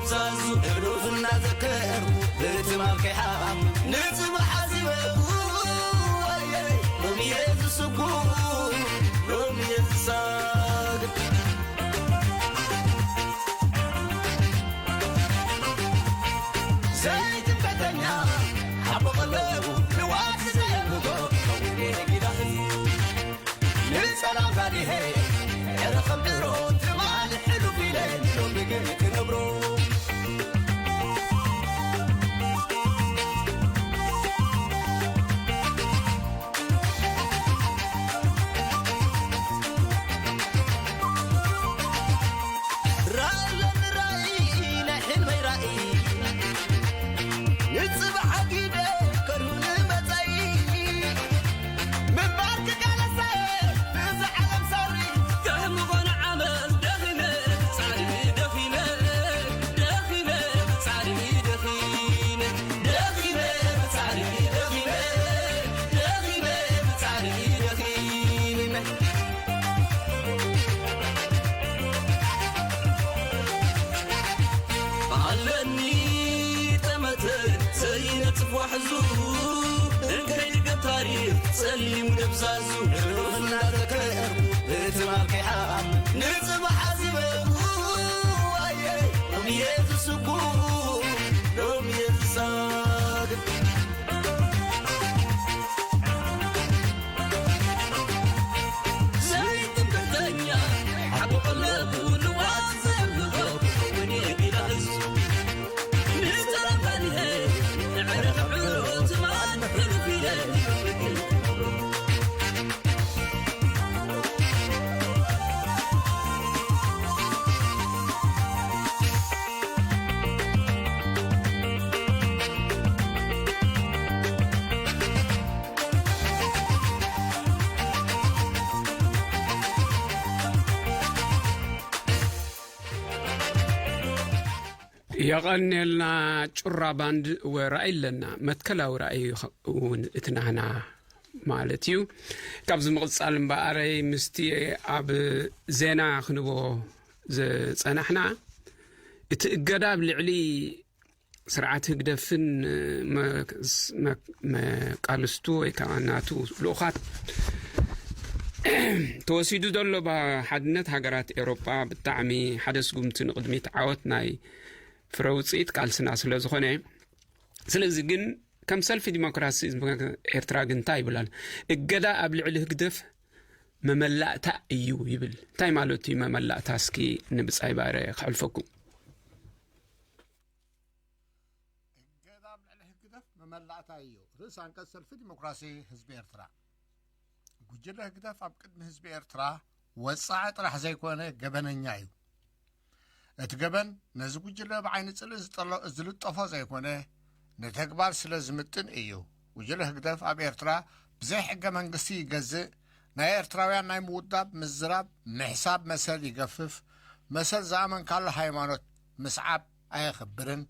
ዛዙ እሩፍ እናዘከርኩ ብትማም ከይሓም ንጽባሕ ሓሲበ፣ ዋየ፣ ሎሚ እየ ዝስጉ፣ ሎሚ እየ ዝሳግ። ዘይትምክሕተኛ ሓቦ ቀለቡ ንዋት ዘየምጎ ጊዳኽን ንጸላም ጋዲሄ ኤረ ከም ድሮ ትማል ሕሉፍ ኢለ ሎሚ ግን ክነብሮ። ራእይ ኣለኒ ራእይ ናይ ሕልመይ ራእይ ንጽባሕ ኣጊደ ከርሁ ንመጻኢ ምንባር ክቃለሰ ብዛ ዓለም ሰሪ ከም ዝኾነ ዓመት ደኺመ ጻዕሪ ደኺመ ደኺመ ጻዕሪ ደኺመ ደኺመ ጻዕሪ ደኺመ ደኺመ ጻዕሪ ደኺመ ኣለኒ ጠመተ ዘይነጽፍ ዋሕዙ እንከይድገብ ታሪኽ ጸሊሙ ደብዛዙ እናዘከርኩ እቲ ማብቂዓ ንጽባሕ ኣዚበ ዋየ ሎምየ ዝስጉ ሎምየ ዝሳግድ ዘይትምክሕተኛ ሓቂ ቀለቡ ንዋት ዘብልዖ ክኸውን የግዳእዝ ንዘረባንሄ ንዕረፍ ዕሮት ማን ሕሉፍ ኢለ የቐንየልና ጩራ ባንድ ወራእይ ኣለና መትከላዊ ራእይ እውን እቲ ናህና ማለት እዩ። ካብዚ ምቕጻል እምበኣረይ ምስቲ ኣብ ዜና ክንቦ ዝጸናሕና እቲ እገዳ ኣብ ልዕሊ ስርዓት ህግደፍን መቃልስቱ ወይ ከዓ ናቱ ልኡኻት ተወሲዱ ዘሎ ሓድነት ሃገራት ኤውሮጳ ብጣዕሚ ሓደ ስጉምቲ ንቕድሚት ዓወት ናይ ፍረ ውፅኢት ቃልስና ስለ ዝኾነ ስለዚ ግን ከም ሰልፊ ዲሞክራሲ ኤርትራ ግን እንታይ ይብል ኣሎ? እገዳ ኣብ ልዕሊ ህግደፍ መመላእታ እዩ ይብል። እንታይ ማለት እዩ መመላእታ? እስኪ ንብጻይ ባረ ክሕልፈኩም። እገዳ ኣብ ልዕሊ ህግደፍ መመላእታ እዩ። ርእስ ኣንቀጽ ሰልፊ ዲሞክራሲ ህዝቢ ኤርትራ። ጉጅለ ህግደፍ ኣብ ቅድሚ ህዝቢ ኤርትራ ወጻዒ ጥራሕ ዘይኮነ ገበነኛ እዩ። እቲ ገበን ነዚ ጉጅለ ብዓይኒ ጽልኢ ዝልጠፎ ዘይኮነ ንተግባር ስለ ዝምጥን እዩ። ጉጅለ ህግደፍ ኣብ ኤርትራ ብዘይ ሕገ መንግስቲ ይገዝእ፣ ናይ ኤርትራውያን ናይ ምውዳብ፣ ምዝራብ፣ ምሕሳብ መሰል ይገፍፍ፣ መሰል ዝኣመንካሉ ሃይማኖት ምስዓብ ኣየኽብርን፣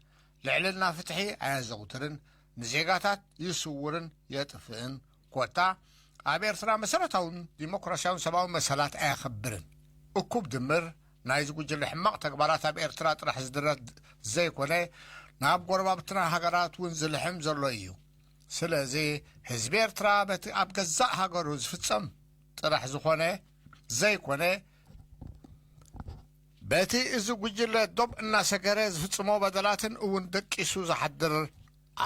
ልዕልና ፍትሒ ኣየዘውትርን፣ ንዜጋታት ይስውርን የጥፍእን፣ ኮታ ኣብ ኤርትራ መሰረታውን ዲሞክራሲያውን ሰብኣዊ መሰላት ኣየኽብርን። እኩብ ድምር ናይዚ ጉጅለ ሕማቕ ተግባራት ኣብ ኤርትራ ጥራሕ ዝድረት ዘይኮነ ናብ ጎረባብትና ሃገራት እውን ዝልሕም ዘሎ እዩ። ስለዚ ህዝቢ ኤርትራ በቲ ኣብ ገዛእ ሃገሩ ዝፍጸም ጥራሕ ዝኾነ ዘይኮነ በቲ እዚ ጉጅለ ዶብ እናሰገረ ዝፍጽሞ በደላትን እውን ደቂሱ ዝሓድር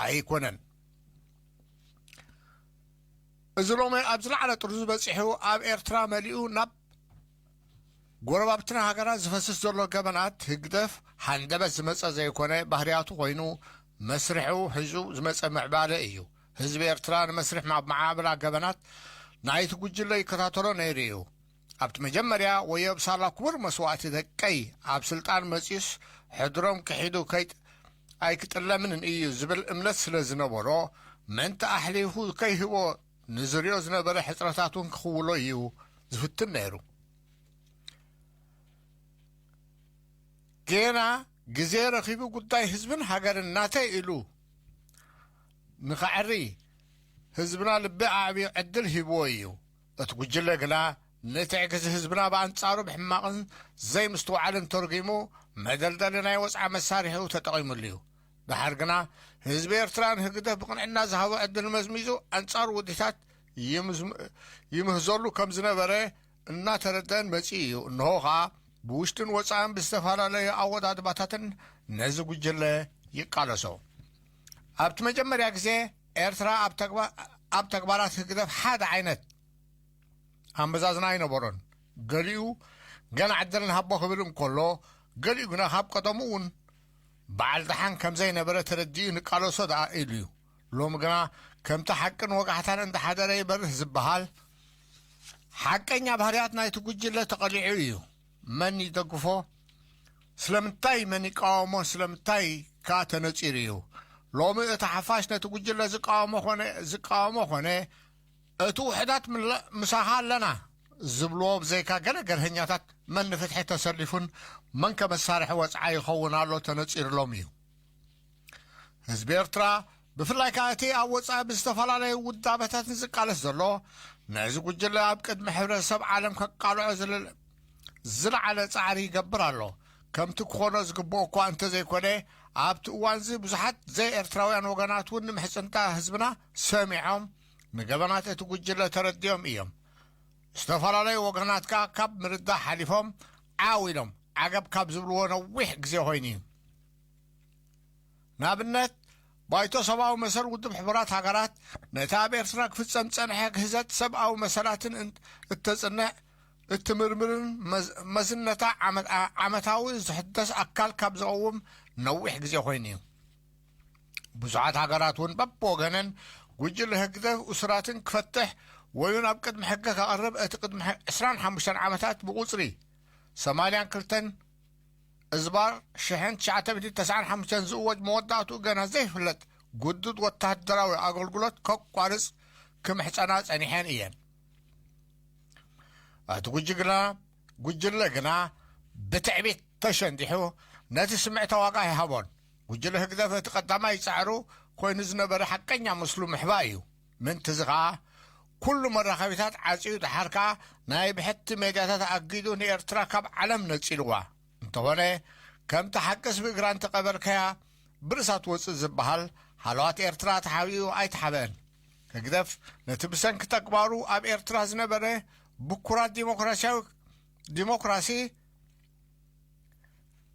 ኣይኮነን። እዚ ሎሚ ኣብ ዝለዓለ ጥርዙ በጺሑ ኣብ ኤርትራ መሊኡ ናብ ጎረባብትና ሃገራት ዝፈስስ ዘሎ ገበናት ህግደፍ ሃንደበት ዝመጸ ዘይኮነ ባህርያቱ ኮይኑ መስርሑ ሒዙ ዝመጸ ምዕባለ እዩ። ህዝቢ ኤርትራ ንመስርሕ ማዕበላ ገበናት ናይቲ ጉጅለ ይከታተሎ ነይሩ እዩ። ኣብቲ መጀመርያ ወዮ ብሳላ ክቡር መስዋእቲ ደቀይ ኣብ ስልጣን መጺኡስ ሕድሮም ክሒዱ ኣይክጥለምንን እዩ ዝብል እምነት ስለ ዝነበሮ ምእንቲ ኣሕሊፉ ከይህቦ ንዝሪኦ ዝነበረ ሕጽረታት እውን ክኽውሎ እዩ ዝፍትን ነይሩ። ጌና ግዜ ረኺቡ ጉዳይ ህዝብን ሃገርን ናተይ ኢሉ ንኸዐሪ ህዝብና ልቢ ኣዕብዩ ዕድል ሂብዎ እዩ። እቲ ጉጅለ ግና ንትዕግስ ህዝብና ብኣንጻሩ ብሕማቕን ዘይምስትውዓልን ተርጒሙ፣ መደልደሊ ናይ ወጽዓ መሳርሒኡ ተጠቒሙሉ እዩ። ደሓር ግና ህዝቢ ኤርትራ ንህግደፍ ብቕንዕና ዝሃቦ ዕድል መዝሚዙ ኣንጻሩ ውዲታት ይምዝ-፣ ይምህዘሉ ከም ዝነበረ እናተረደአን መጺኡ እዩ። እንሆ ኸኣ ብውሽጥን ወጻእን ብዝተፈላለዩ ኣወዳድባታትን ነዚ ጉጅለ ይቃለሶ። ኣብቲ መጀመርያ ግዜ ኤርትራ ኣብ ተግባ-፣ ኣብ ተግባራት ህግደፍ ሓደ ዓይነት ኣመዛዝና ኣይነበሮን። ገሊኡ ገና ዕድል ንሃቦ ክብል እንከሎ፣ ገሊኡ ግና ካብ ቀደሙ እውን በዓል ደሓን ከም ዘይነበረ ተረዲኡ ንቃለሶ ደኣ ኢሉ እዩ። ሎሚ ግና ከምቲ ሓቅን ወጋሕታን እንዳሓደረ ይበርህ ዝበሃል፣ ሓቀኛ ባህርያት ናይቲ ጉጅለ ተቐሊዑ እዩ። መን ይደግፎ? ስለምንታይ መን ይቃወሞ? ስለምንታይ ከኣ ተነጺሩ እዩ? ሎሚ እቲ ሓፋሽ ነቲ ጉጅለ ዝቃወሞ ኾነ፣ ዝቃወሞ ኾነ፣ እቲ ውሕዳት ምለ-፣ ምሳኻ ኣለና ዝብልዎ ብዘይካ ገለ ገርሀኛታት መን ንፍትሒ ተሰሊፉን መን ከ መሳርሒ ወጽዓ ይኸውን ኣሎ ተነጺሩሎም እዩ። ህዝቢ ኤርትራ ብፍላይ ከኣ እቲ ኣብ ወጻኢ ብዝተፈላለዩ ውዳበታትን ዝቃለስ ዘሎ፣ ነዚ ጉጅለ ኣብ ቅድሚ ሕብረተሰብ ዓለም ከቃልዖ ዝል-፣ ዝለዓለ ጻዕሪ ይገብር ኣሎ። ከምቲ ክኾኖ ዝግብኦ እኳ እንተዘይኮነ፣ ኣብቲ እዋንዚ ብዙሓት ዘይኤርትራውያን ወገናት እውን ንምሕጽንታ ህዝብና ሰሚዖም፣ ንገበናት እቲ ጉጅለ ተረዲኦም እዮም። ዝተፈላለዩ ወገናት ከኣ ካብ ምርዳእ ሓሊፎም ዓው ኢሎም ዓገብ ካብ ዝብልዎ ነዊሕ ግዜ ኮይኑ እዩ። ንኣብነት፣ ባይቶ ሰብኣዊ መሰል ውድብ ሕቡራት ሃገራት ነቲ ኣብ ኤርትራ ክፍጸም ዝጸንሐ ግህዘት ሰብኣዊ መሰላትን እን-፣ እተጽንዕ፣ እትምርምርን መዝ-፣ መዝነታ ዓመት-፣ ዓ-፣ ዓመታዊ ዝሕደስ ኣካል ካብ ዝቐውም ነዊሕ ግዜ ኮይኑ እዩ። ብዙሓት ሃገራት እውን በብወገነን ጉጅለ ህግደፍ እሱራትን ክፈትሕ ወይ እውን ኣብ ቅድሚ ሕጊ ከቕርብ እቲ ቅድሚ ዕስራን ሓሙሽተን ዓመታት ብቁጽሪ ሰማንያን ክልተን እዝባር ሽሕን ትሽዓተ ሚእትን ተስዓን ሓሙሽተን ዝእወጅ መወዳእትኡ ገና ዘይፍለጥ ግዱድ ወተሃደራዊ ኣገልግሎት ከቋርጽ ክምሕጸና ጸኒሐን እየን። እቲ ጉጅግና-፣ ጉጅለ ግና ብትዕቢት ተሸንዲሑ ነቲ ስምዕታ ዋጋ ኣይሃቦን። ጉጅለ ህግደፍ እቲ ቀዳማይ ጻዕሩ ኮይኑ ዝነበረ ሓቀኛ ምስሉ ምሕባእ እዩ። ምእንቲ እዚ ኸኣ ኩሉ መራኸቢታት ዓጽዩ፣ ደሓር ከኣ ናይ ብሕቲ ሜድያታት ኣጊዱ ንኤርትራ ካብ ዓለም ነጺልዋ። እንተኾነ፣ ከምቲ ሓቅስ ብእግራ እንተቐበርካያ ብርእሳ ትወጽእ ዝበሃል፣ ሃለዋት ኤርትራ ተሓቢኡ ኣይተሓብአን። ህግደፍ ነቲ ብሰንኪ ተግባሩ ኣብ ኤርትራ ዝነበረ ብኩራት ዲሞክራሲያዊ፣ ዲሞክራሲ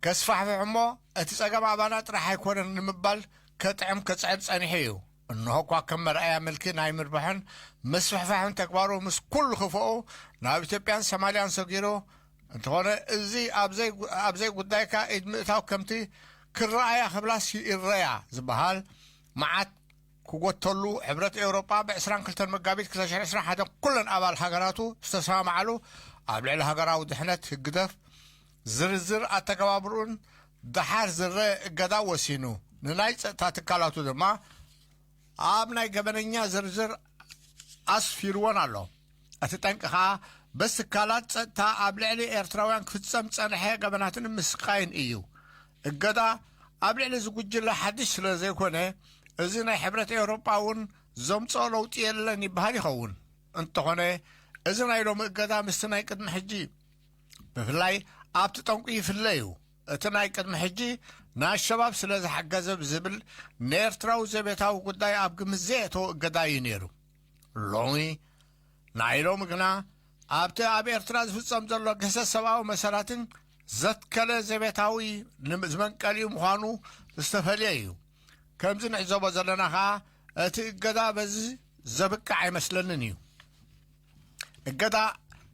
ከስፋሕፍሕ እሞ፣ እቲ ጸገም ኣባና ጥራሕ ኣይኮነን ንምባል ከጥዕም ከጽዕር ጸኒሑ እዩ። እንሆ እኳ ከም መርኣያ ምልኪ ናይ ምርባሕን ምስፍሕፋሕን ተግባሩ ምስ ኩሉ ክፍኡ ናብ ኢትዮጵያን ሰማልያን ሰጊሩ እንተኾነ፣ እዚ ኣብ ዘይ-፣ ኣብ ዘይጉዳይካ ኢድ ምእታው ከምቲ ክረኣያ ክብላስ ይረያ ዝበሃል መዓት ክጎተሉ፣ ሕብረት ኤውሮጳ ብ ዕስራን ክልተን መጋቢት ክልተ ሽሕን ዕስራን ሓደን ኩለን ኣባል ሃገራቱ ዝተሰማማዓሉ ኣብ ልዕሊ ሃገራዊ ድሕነት ህግደፍ ዝርዝር ኣተገባብርኡን ደሓር ዝረ እገዳ ወሲኑ፣ ንናይ ጸጥታ ትካላቱ ድማ ኣብ ናይ ገበነኛ ዝርዝር ኣስፊርወን ኣሎ። እቲ ጠንቂ ኸኣ በቲ ትካላት ጸጥታ ኣብ ልዕሊ ኤርትራውያን ክፍጸም ጸንሐ ገበናትን ምስቃይን እዩ። እገዳ ኣብ ልዕሊ እዚ ጉጅለ ሓድሽ ስለ ዘይኮነ፣ እዚ ናይ ሕብረት ኤውሮጳ እውን ዘምጽኦ ለውጢ የለን ይበሃል ይኸውን። እንተኾነ፣ እዚ ናይ ሎሚ እገዳ ምስቲ ናይ ቅድሚ ሕጂ ብፍላይ ኣብቲ ጠንቁ ይፍለ እዩ። እቲ ናይ ቅድሚ ሕጂ ንኣሸባብ ስለ ዝሓገዘ ብዝብል ንኤርትራዊ ዘቤታዊ ጉዳይ ኣብ ግምት ዘየእተወ እገዳ እዩ ነይሩ። ሎሚ፣ ናይ ሎሚ ግና ኣብቲ ኣብ ኤርትራ ዝፍጸም ዘሎ ግህሰት ሰብኣዊ መሰላትን ዘትከለ ዘቤታዊ ንዝመንቀሊኡ ምዃኑ ዝተፈልየ እዩ። ከምዚ ንዕዘቦ ዘለና ኸኣ እቲ እገዳ በዚ ዘብቅዕ ኣይመስለንን እዩ። እገዳ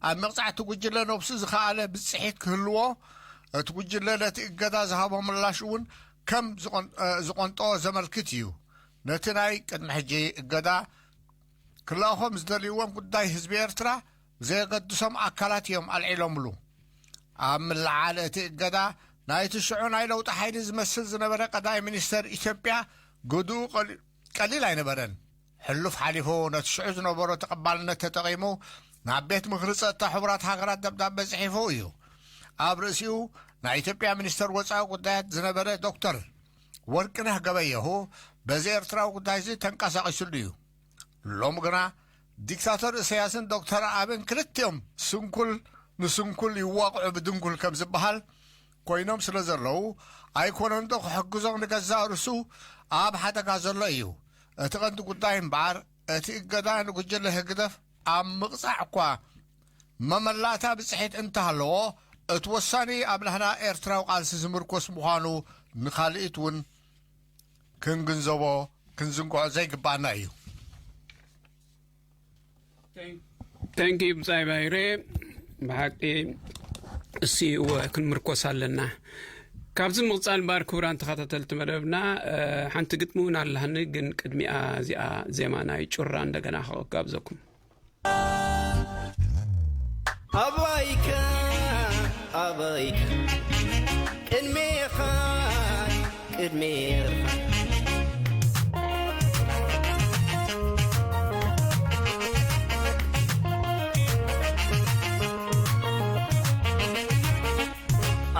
ኣብ መቕጻዕቲ ጉጅለ ነብሱ ዝኸኣለ ብጽሒት ክህልዎ፣ እቲ ጉጅለ ነቲ እገዳ ዝሃቦ ምላሽ እውን ከም ዝቖን-፣ እ፣ ዝቖንጠ ዘመልክት እዩ። ነቲ ናይ ቅድሚ ሕጂ እገዳ ክለኣኾም ዝደልይዎም ጉዳይ ህዝቢ ኤርትራ ዘየገድሶም ኣካላት እዮም ኣልዒሎምሉ። ኣብ ምልዓል እቲ እገዳ ናይቲ ሽዑ ናይ ለውጢ ሓይሊ ዝመስል ዝነበረ ቀዳማይ ሚኒስተር ኢትዮጵያ ግድኡ ቀሊ-፣ ቀሊል ኣይነበረን። ሕሉፍ ሓሊፉ ነቲ ሽዑ ዝነበሮ ተቐባልነት ተጠቒሙ ናብ ቤት ምኽሪ ጸጥታ ሕቡራት ሃገራት ደብዳቤ ጽሒፉ እዩ። ኣብ ርእሲኡ ናይ ኢትዮጵያ ሚኒስተር ወጻኢ ጉዳያት ዝነበረ ዶክተር ወርቅነህ ገበየሁ በዚ ኤርትራዊ ጉዳይ እዚ ተንቀሳቒሱሉ እዩ። ሎሚ ግና ዲክታቶር እሰያስን ዶክተር ኣብን ክልቲኦም ስንኩል ንስንኩል ይዋቕዑ ብድንኩል ከም ዝበሃል ኮይኖም ስለ ዘለዉ፣ ኣይኮነንዶ ክሕግዞም ንገዛእ ርእሱ ኣብ ሓደጋ ዘሎ እዩ። እቲ ቀንዲ ጉዳይ እምበኣር፣ እቲ እገዳ ንጉጅለ ህግደፍ ኣብ ምቕጻዕ እኳ መመላእታ ብጽሒት እንተሃለዎ፣ እቲ ወሳኒ ኣብ ናህና ኤርትራዊ ቃልሲ ዝምርኮስ ምዃኑ ንኻልኢት እውን ክንግንዘቦ፣ ክንዝንግዖ ዘይግባኣና እዩ። Thank you ብጻይ ባይሬ። ብሓቂ እሲ እወ ክንምርኮስ ኣለና። ካብዚ ምቕጻል ባር ክቡራን ተኸታተልቲ መደብና፣ እ፣ ሓንቲ ግጥሚ እውን ኣለሃኒ፣ ግን ቅድሚኣ እዚኣ ዜማ ናይ ጩራ እንደገና ክጋብዘኩም። ኣባይካ ኣባይካ ቅድሜኻ ቅድሜኻ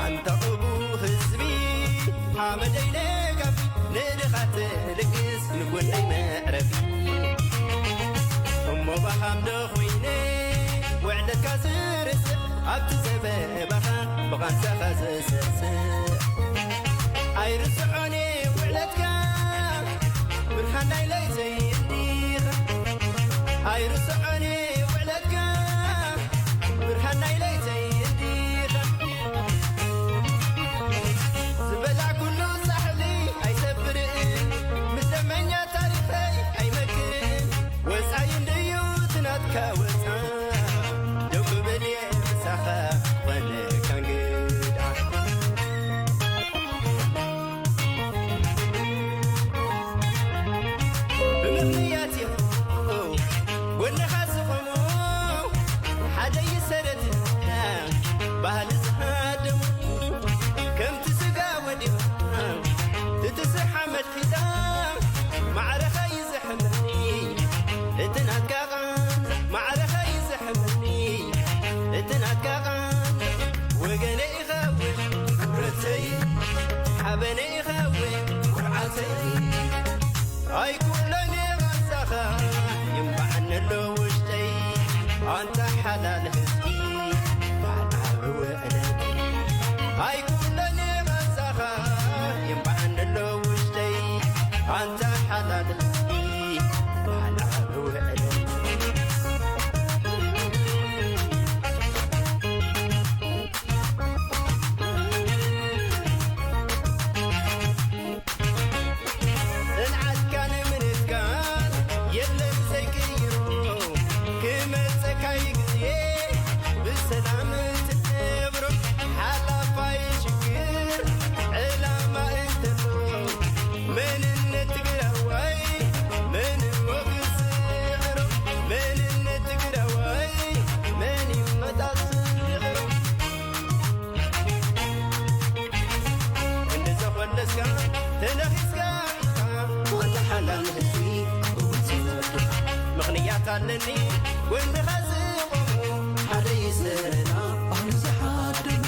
ኣንታ እቡ ህዝቢ ሓመደይ ነጋፊ ንድኻ ትልግስ ንጎነይ መዕረፊ እሞ ባሃም ዶ ኮይነ ውዕለትካ ዝርስዕ ኣብቲ ዘበባኻ ብቓንሳኻ ዝስዕስዕ ኣይርስዖን እየ ውዕለትካ ብርሃን ናይ ለይተይ እንዲኻ ኣይርስዖን እየ ውዕለትካ ብርሃን ናይ ለይተይ እንዲኻ ዝበላዕ ኩሉ ጻሕሊ ኣይሰብርን ምስ ደመኛ ታሪኸይ ኣይመክርን ወጻኢ እንድዩ ትናትካ ወጻ ደው ክብል እየ ምሳኻ ወልካ እንግዳ ብምኽንያት እዩ ጎንኻ ዝቖሙ ሓደ ይሰረት ባህሊ ዝሃደሙ ከምቲ ስጋ ወዲኻ ትትስር ሓመድ ሒዛ ማዕረኻ ይዘሕመኒ እቲ ናትካ ቓንዛ ማዕረኻ ይዘሕመኒ እቲ ናትካ ቓንዛ ወገነይ ኢኻ እውን ክብረተይ ሓበነይ ኢኻ እውን ኩርዓተይ ኣይኩለኒ ቓንዛኻ ይንባዓኒ ኣሎ ውሽጠይ ኣንታ ሓላል ህዝቢ በዓል ዓቢ ውዕለቲ ኣይኩለኒ ቓንዛኻ ይንባዓኒ ኣሎ ውሽጠይ ኣንታ ሓላል ህዝቢ በዓል ዓቢ ውዕለቲ ጽንዓትካ ንምንካር የለን ዘይቅይሮ ክመጸካ እዩ ግዜ ብሰላም ትነብሮ ሓላፋይ ሽግር ዕላማ እንተሎ መንነት ትግራዋይ መን እሞ ክስዕሮ መንነት ትግራዋይ መን ይመጣ ስዕሮ እንድዘኾለስካ ተነኺስካ ኢኻ ወዲ ሓላል ህዝቢ ምኽንያት ኣለኒ ጎንኻ ዝቖሙ ሓደ ይስዕረና ኣሉ ዝሓደሙ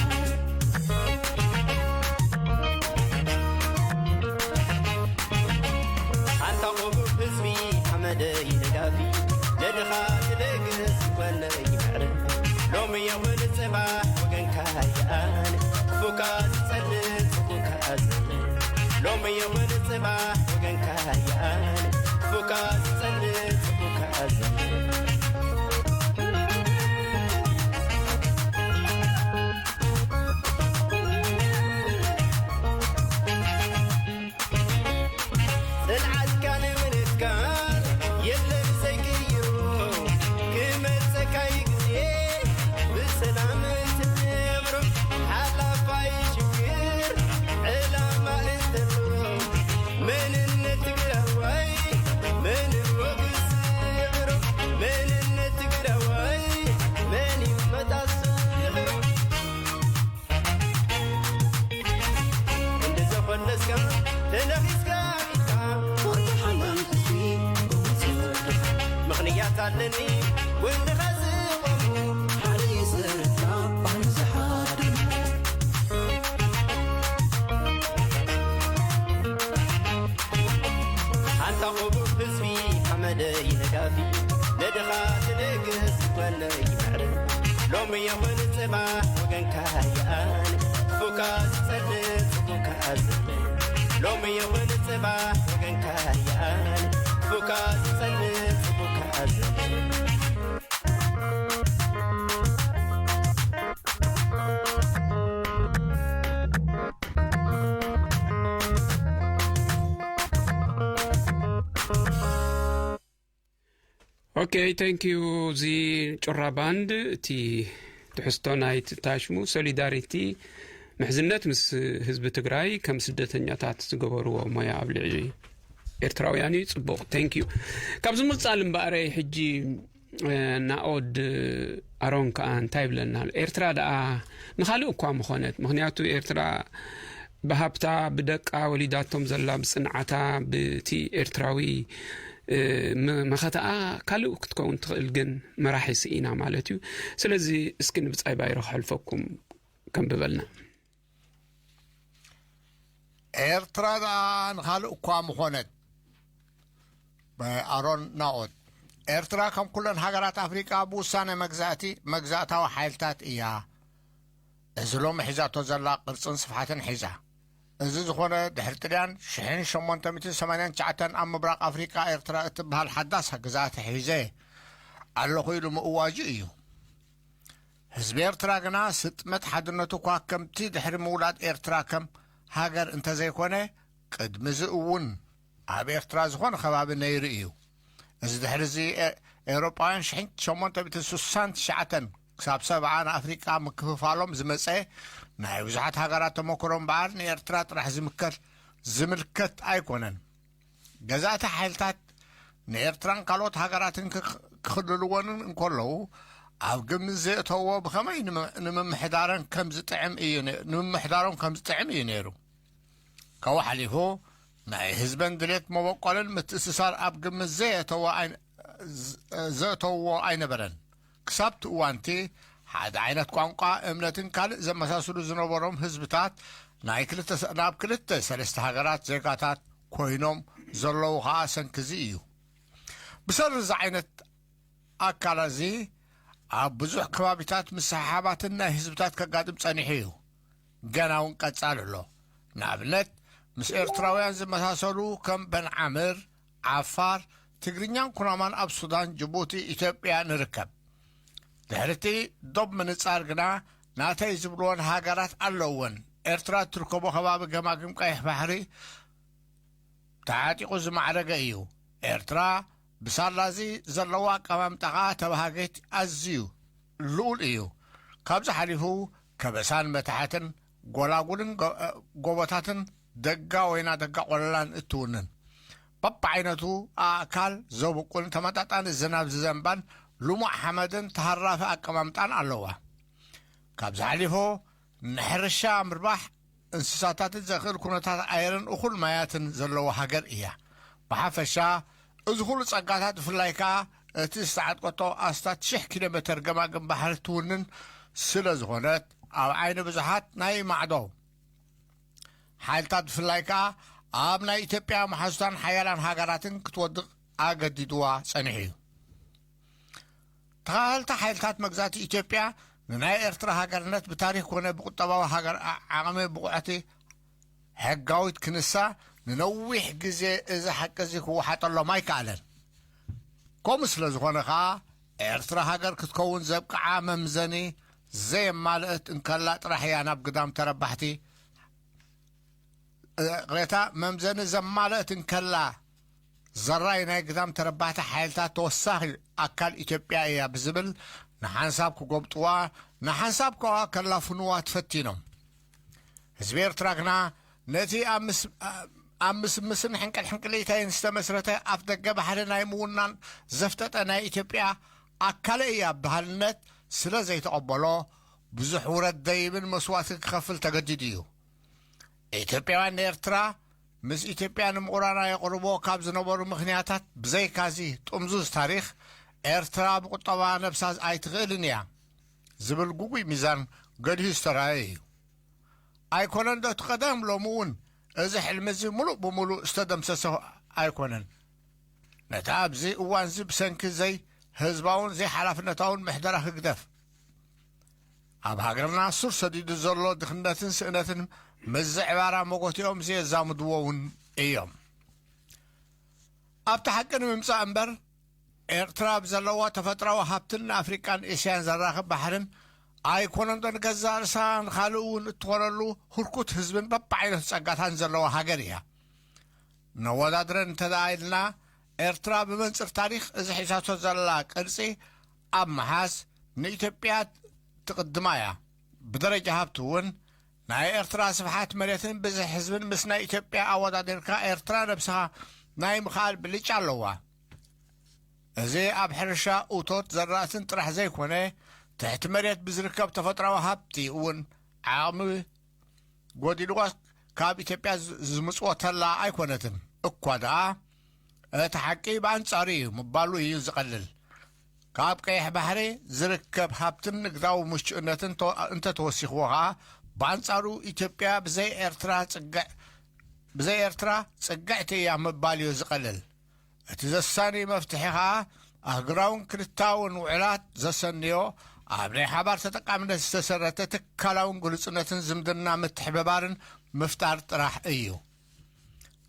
ኣንታ ቁሩብ ህዝቢ ሓመደይ ደጋፊ ነድኻ ትደግስ ወነይ ምዕረ ሎሚ የኹን ጽባሕ ወገንካ ይኣን ክፉካ ዝጸልእ ጽቡካ ኣዝን ሎሚ የኹን ጽባሕ ወገንካ ይኣን ክፉካ ዝጸልእ ጽቡካ ኣዝን ጽንዓትካ ንምንካር የለን ዘይቅይሮ ክመጸካ እዩ ግዜ ብሰላም ትነብሮ ሓላፋይ ሽግር ዕላማ እንተሎ መንነት ትግራዋይ መን እሞ ክስዕሮ መንነት ትግራዋይ መን ይመጣ ስዕሮ እንድዘኾለስካ ተነኺስካ ኢልካ ወዲ ሓላል ህዝቢ ምኽንያት ኣለኒ ጎንኻ ዝቖሙ ሓደ ይስዕረና ኣሉ ዝሓደሙ ኣንታ ቁሩብ ህዝቢ ሓመደይ ደጋፊ ኻ ትደግስ ጓለይ ይምዕርን። ሎሚ ይኹን ጽባሕ ወገንካ ይኣን። ክፉካ ዝጸልእ ጽቡካ ኣዝምን። ሎሚ ይኹን ጽባሕ ወገንካ ይኣን። ክፉካ ዝጸልእ ጽቡካ ኣዝምን። ኦኬ፣ ታንክ ዩ። እዚ ጩራ ባንድ፣ እቲ ትሕዝቶ ናይ ትታሽሙ ሶሊዳሪቲ፣ ምሕዝነት ምስ ህዝቢ ትግራይ ከም ስደተኛታት ዝገበርዎ ሞያ ኣብ ልዕሊ ኤርትራውያን እዩ። ጽቡቕ፣ ታንክ ዩ። ካብዚ ምቕጻል እምበኣረይ ሕጂ ናኦድ ኣሮን ከኣ እንታይ ይብለና ኣሎ? ኤርትራ ደኣ ንኻልእ እኳ ምኾነት። ምኽንያቱ ኤርትራ ብሃብታ፣ ብደቃ ወሊዳቶም ዘላ፣ ብጽንዓታ፣ ብቲ ኤርትራዊ መኸተኣ ካልእ ክትከውን ትኽእል፣ ግን መራሒ ስኢና ማለት እዩ። ስለዚ እስኪ ንብጻይ ባይረ ክሕልፈኩም ከንብበልና። ኤርትራ ደኣ ንኻልእ እኳ ምኾነት። ኣሮን ናኦድ። ኤርትራ ከም ኩለን ሃገራት ኣፍሪቃ ብውሳነ መግዛእቲ መግዛእታዊ ሓይልታት እያ። እዚ ሎሚ ሒዛቶ ዘላ ቅርጽን ስፍሓትን ሒዛ። እዚ ዝኾነ ድሕሪ ጥልያን ሽሕን ሸሞንተ ሚእትን ሰማንያን ትሽዓተን ኣብ ምብራቕ ኣፍሪቃ ኤርትራ እትበሃል ሓዳስ ግዝኣት ሒዘ ኣለኹ ኢሉ ምእዋጁ እዩ። ህዝቢ ኤርትራ ግና ስጥመት ሓድነቱ እኳ ከምቲ ድሕሪ ምውላድ ኤርትራ ከም ሃገር እንተዘይኮነ ቅድሚ እዚ እውን ኣብ ኤርትራ ዝኾነ ከባቢ ነይሩ እዩ። እዚ ድሕሪ እዚ ኤውሮጳውያን ሽሕን ሸሞንተ ሚእትን ስሳን ትሽዓተን ክሳብ ሰብዓ ንኣፍሪቃ ምክፍፋሎም ዝመጸ ናይ ብዙሓት ሃገራት ተመክሮ እምበኣር ንኤርትራ ጥራሕ ዝምከት ዝምልከት ኣይኮነን። ገዛእቲ ሓይልታት ንኤርትራን ካልኦት ሃገራትን ክኽ- ክኽልልወንን እንከለዉ ኣብ ግምት ዘእተዎ ብኸመይ ንመ- ንምምሕዳረን ከም ዝጥዕም እዩ ነ- ንምምሕዳሮም ከም ዝጥዕም እዩ ነይሩ። ካብኡ ሓሊፉ ናይ ህዝበን ድሌት መበቆልን ምትእስሳር ኣብ ግምት ዘየእተዎ ኣይ- ዘእተዎ ኣይነበረን። ክሳብ እቲ እዋንቲ ሓደ ዓይነት ቋንቋ እምነትን ካልእ ዘመሳስሉ ዝነበሮም ህዝብታት ናይ ክልተ ናብ ክልተ ሰለስተ ሃገራት ዜጋታት ኮይኖም ዘለዉ ኸኣ ሰንክዚ እዩ። ብሰሪ እዚ ዓይነት ኣካል እዚ ኣብ ብዙሕ ከባቢታት ምስሕሓባትን ናይ ህዝብታት ከጋጥም ጸኒሑ እዩ። ገና እውን ቀጻሊ ኣሎ። ንኣብነት ምስ ኤርትራውያን ዝመሳሰሉ ከም በንዓምር፣ ዓፋር፣ ትግርኛን ኩናማን ኣብ ሱዳን፣ ጅቡቲ፣ ኢትዮጵያ ንርከብ። ድሕርቲ ዶብ ምንጻር ግና ናተይ ዝብልወን ሃገራት ኣለወን። ኤርትራ እትርከቦ ከባቢ ገማግም ቀይሕ ባሕሪ ተዓጢቑ ዝማዕረገ እዩ። ኤርትራ ብሳላ እዚ ዘለዋ ኣቀማምጣ ኸኣ ተባሃገት ኣዝዩ ልኡል እዩ። ካብዚ ሓሊፉ ከበሳን መታሕትን ጎላጉልን ጎቦታትን ደጋ ወይና ደጋ ቆለላን እትውንን በብዓይነቱ ኣእካል ዘብቁልን ተመጣጣኒ ዝናብ ዝዘንባን ልሙዕ ሓመድን ተሃራፊ ኣቀማምጣን ኣለዋ። ካብዚ ሓሊፎ ንሕርሻ ምርባሕ እንስሳታትን ዘኽእል ኩነታት ኣየርን እኹል ማያትን ዘለዎ ሃገር እያ። ብሓፈሻ እዚ ኩሉ ጸጋታት ብፍላይ ከኣ እቲ ዝተዓጥቀቶ ኣስታት ሽሕ ኪሎ ሜተር ገማግም ባሕሪ ትውንን ስለ ዝኾነት ኣብ ዓይኒ ብዙሓት ናይ ማዕዶ ሓይልታት ብፍላይ ከኣ ኣብ ናይ ኢትዮጵያ መሓዙታን ሓያላን ሃገራትን ክትወድቕ ኣገዲድዋ ጸኒሑ እዩ። ተኻኸልቲ ሓይልታት መግዛእቲ ኢትዮጵያ ንናይ ኤርትራ ሃገርነት ብታሪኽ ኮነ ብቁጠባዊ ሃገር ዓቕሚ ብቑዕቲ ሕጋዊት ክንሳ ንነዊሕ ግዜ እዚ ሓቂ እዚ ክወሓጠሎም ኣይከኣለን። ከምኡ ስለ ዝኾነ ኸኣ ኤርትራ ሃገር ክትከውን ዘብቅዓ መምዘኒ ዘየማልእት እንከላ ጥራሕ እያ ናብ ግዳም ተረባሕቲ ቅሬታ መምዘኒ ዘማልእት እንከላ ዘራይ ናይ ግዳም ተረባሕቲ ሓይልታት ተወሳኺ ኣካል ኢትዮጵያ እያ ብዝብል ንሓንሳብ ክጎብጥዋ ንሓንሳብ ከኣ ከላፍንዋ ትፈቲኖም። ህዝቢ ኤርትራ ግና ነቲ ኣብ ምስ- ኣብ ምስምስን ሕንቅልሕንቅሊታይን ዝተመስረተ ኣፍ ደገ ባሕሪ ናይ ምውናን ዘፍጠጠ ናይ ኢትዮጵያ ኣካለ እያ ብሃልነት ስለ ዘይተቐበሎ ብዙሕ ውረድ ደይብን መስዋእቲ ክኸፍል ተገዲዱ እዩ። ኢትዮጵያውያን ንኤርትራ ምስ ኢትዮጵያ ንምቑራና የቕርቦ ካብ ዝነበሩ ምኽንያታት ብዘይካዚ ጥምዙዝ ታሪኽ ኤርትራ ብቁጠባ ነብሳ ኣይትኽእልን እያ ዝብል ግጉይ ሚዛን ገሊሁ ዝተራእየ እዩ። ኣይኮነን ዶ እቲ ቀደም ሎሚ እውን እዚ ሕልሚ እዚ ሙሉእ ብሙሉእ ዝተደምሰሰ ኣይኮነን። ነቲ ኣብዚ እዋን እዚ ብሰንኪ ዘይ ህዝባውን ዘይሓላፍነታውን ምሕደራ ህግደፍ፣ ኣብ ሃገርና ሱር ሰዲዱ ዘሎ ድኽነትን ስእነትን ምዝዕባራ መጎቲኦም ዘየዛምድዎ እውን እዮም። ኣብቲ ሓቂ ንምምጻእ እምበር፣ ኤርትራ ብዘለዋ ተፈጥሮኣዊ ሃብትን ንኣፍሪቃን ኤስያን ዘራኽብ ባሕርን ኣይኮነን ዶ ንገዛእ ርእሳ ንኻልእ እውን እትኾነሉ ህርኩት ህዝብን በብዓይነቱ ጸጋታን ዘለዋ ሃገር እያ። ነወዳድረን እንተ ደኣ ኢልና፣ ኤርትራ ብመንጽር ታሪኽ እዚ ሒዛቶ ዘላ ቅርጺ ኣብ ምሓዝ ንኢትዮጵያ ትቕድማ እያ። ብደረጃ ሃብቲ እውን ናይ ኤርትራ ስፍሓት መሬትን ብዝሒ ህዝብን ምስ ናይ ኢትዮጵያ ኣወዳዲርካ ኤርትራ ነብስኻ ናይ ምኽኣል ብልጫ ኣለዋ። እዚ ኣብ ሕርሻ እቶት ዘራእትን ጥራሕ ዘይኮነ፣ ትሕቲ መሬት ብዝርከብ ተፈጥሮኣዊ ሃብቲ እውን ዓቕሚ ጎዲልዋ ካብ ኢትዮጵያ ዝ-፣ ዝምጽወተላ ኣይኮነትን። እኳ ደኣ እቲ ሓቂ ብኣንጻሩ እዩ ምባሉ እዩ ዝቐልል። ካብ ቀይሕ ባሕሪ ዝርከብ ሃብትን ንግዳዊ ምቹእነትን ተ-፣ እንተተወሲኽዎ ኸኣ፣ ብኣንጻሩ ኢትዮጵያ ብዘይ ኤርትራ ጽግዕ፣ ብዘይ ኤርትራ ጽግዕቲ እያ ምባል እዩ ዝቐልል። እቲ ዘሳኒ መፍትሒ ኸኣ ኣህጉራውን ክልታውን ውዕላት ዘሰንዮ፣ ኣብ ናይ ሓባር ተጠቃምነት ዝተሰረተ ትካላውን ግሉጽነትን ዝምድና ምትሕብባርን ምፍጣር ጥራሕ እዩ።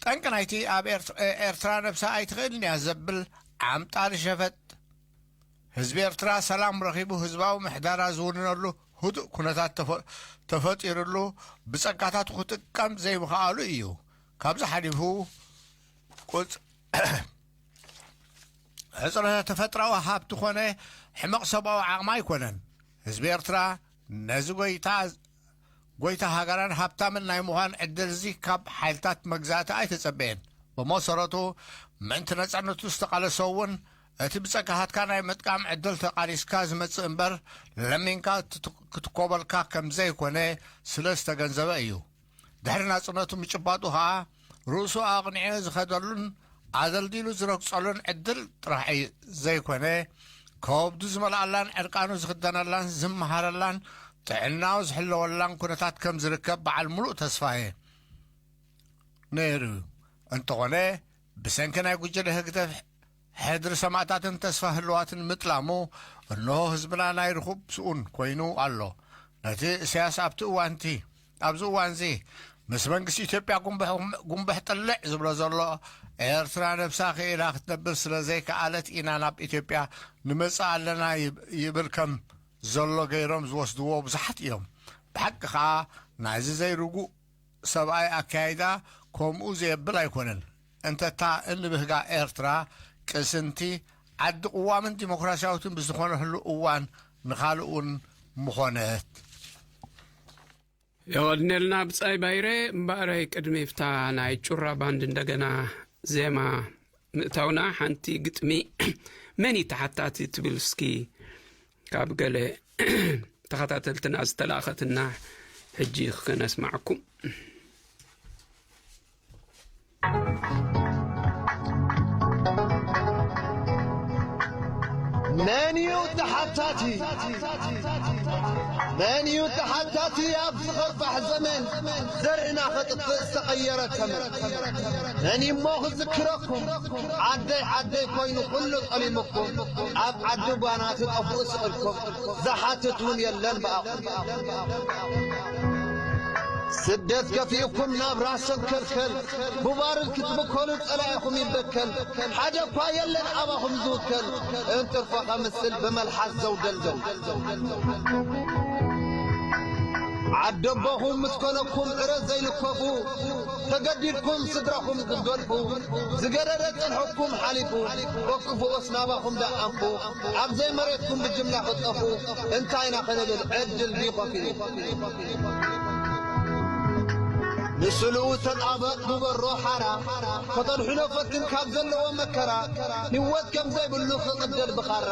ጠንቂ ናይቲ ኣብ ኤርት-፣ ኤርትራ ነብሳ ኣይትኽእልን እያ ዘብል ዓምጣሪ ሸፈጥ፣ ህዝቢ ኤርትራ ሰላም ረኺቡ ህዝባዊ ምሕዳራ ዝውንነሉ ህዱእ ኩነታት ተፈ-፣ ተፈጢሩሉ ብጸጋታቱ ክጥቀም ዘይምኽኣሉ እዩ። ካብዚ ሓሊፉ ቁጽ-፣ ሕጽረተ ተፈጥሮኣዊ ሃብቲ ኮነ ሕመቕ ሰብኣዊ ዓቕሚ ኣይኮነን። ህዝቢ ኤርትራ ነዚ ጎይታ፣ ጎይታ ሃገራን ሃብታምን ናይ ምዃን ዕድል እዚ ካብ ሓይልታት መግዛእቲ ኣይተጸበየን። ብመሰረቱ፣ ምእንቲ ነጻነቱ ዝተቓለሰ እውን፣ እቲ ብጸጋታትካ ናይ ምጥቃም ዕድል ተቓሊስካ ዝመጽእ እምበር፣ ለሚንካ ክትት-፣ ክትኮበልካ ከም ዘይኮነ ስለ ዝተገንዘበ እዩ። ድሕሪ ናጽነቱ ምጭባጡ ኸኣ፣ ርእሱ ኣቕኒዑ ዝኸደሉን ኣደልዲሉ ዝረግጸሉን ዕድል ጥራሕ እዩ ዘይኮነ፣ ከብዱ ዝመልኣላን ዕርቃኑ ዝኽደነላን ዝመሃረላን ጥዕናኡ ዝሕለወላን ኩነታት ከም ዝርከብ በዓል ምሉእ ተስፋ እየ። ነይሩ። እንተኾነ፣ ብሰንኪ ናይ ጉጅለ ህግደፍ ሕድሪ ሰማእታትን ተስፋ ህልዋትን ምጥላሙ፣ እንሆ ህዝብና ናይ ርኹብ ስኡን ኮይኑ ኣሎ። ነቲ ኢሳያስ ኣብቲ እዋንቲ፣ ኣብዚ እዋንዚ፣ ምስ መንግስቲ ኢትዮጵያ ጉንብሕ፣ ጉንብሕ ጥልዕ ዝብሎ ዘሎ፣ ኤርትራ ነብሳ ክኢላ ክትነብር ስለ ዘይከኣለት ኢና ናብ ኢትዮጵያ ንመጽእ ኣለና ይብ-፣ ይብል ከም ዘሎ ገይሮም ዝወስድዎ ብዙሓት እዮም። ብሓቂ ኸኣ፣ ናይዚ ዘይርጉእ ሰብኣይ ኣካያይዳ ከምኡ ዘየብል ኣይኮነን። እንተታ እንብህጋ ኤርትራ ቅስንቲ ዓዲ ቅዋምን ዲሞክራሲያዊትን ብዝኾነሉ እዋን ንኻልእ እውን ምኾነት። የቐንየልና ብጻይ ባይረ። እምበኣረይ ቅድሚ ፍታ ናይ ጩራ ባንድ እንደገና ዜማ ምእታውና ሓንቲ ግጥሚ መን እዩ ተሓታቲ ትብል እስኪ ካብ ገለ ተኸታተልትና ዝተላእኸትና ሕጂ ክነስማዓኩም። መን እዩ ተሓታቲ? መን እዩ ተሓታቲ? ኣብ ዝኸርፋሕ ዘመን ዘርእና ከጥፍእ ዝተቐየረ ተመን። መን እሞ ክዝክረኩም? ዓደይ ዓደይ ኮይኑ ኩሉ ጠሊሙኩም፣ ኣብ ዓዲ ጓና ትጠፍኡ ስቕ ኢልኩም፣ ዝሓትት እውን የለን ብኣኹም። ስደት ከፊኡኩም ናብራ ሰንከልከል፣ ብባርድ ክትብከሉ ጸላኢኹም ይበከል። ሓደ እኳ የለን ኣባኹም ዝውከል፣ እንትርፎ ከምስል ብመልሓስ ዘውደልደል። ዓደቦኹም ምስ ኮነኩም ዕረ ዘይልከፉ፣ ተገዲድኩም ስድራኹም ክትገድፉ፣ ዝገደደ ጽንሖኩም ሓሊፉ፣ በክፉኦስ ናባኹም ደኣ ኣንፉ፣ ኣብ ዘይመሬትኩም ብጅምላ ክትጠፉ፣ እንታይ ኢና ክንብል ዕድል ድዩ ከፊሉ? ንስልኡ ተጣበቕ ግበሮ ሓራ፣ ከተድሕኖ ፈትን ካብ ዘለዎ መከራ፣ ህይወት ከም ዘይብሉ ክቕደድ ብኻራ፣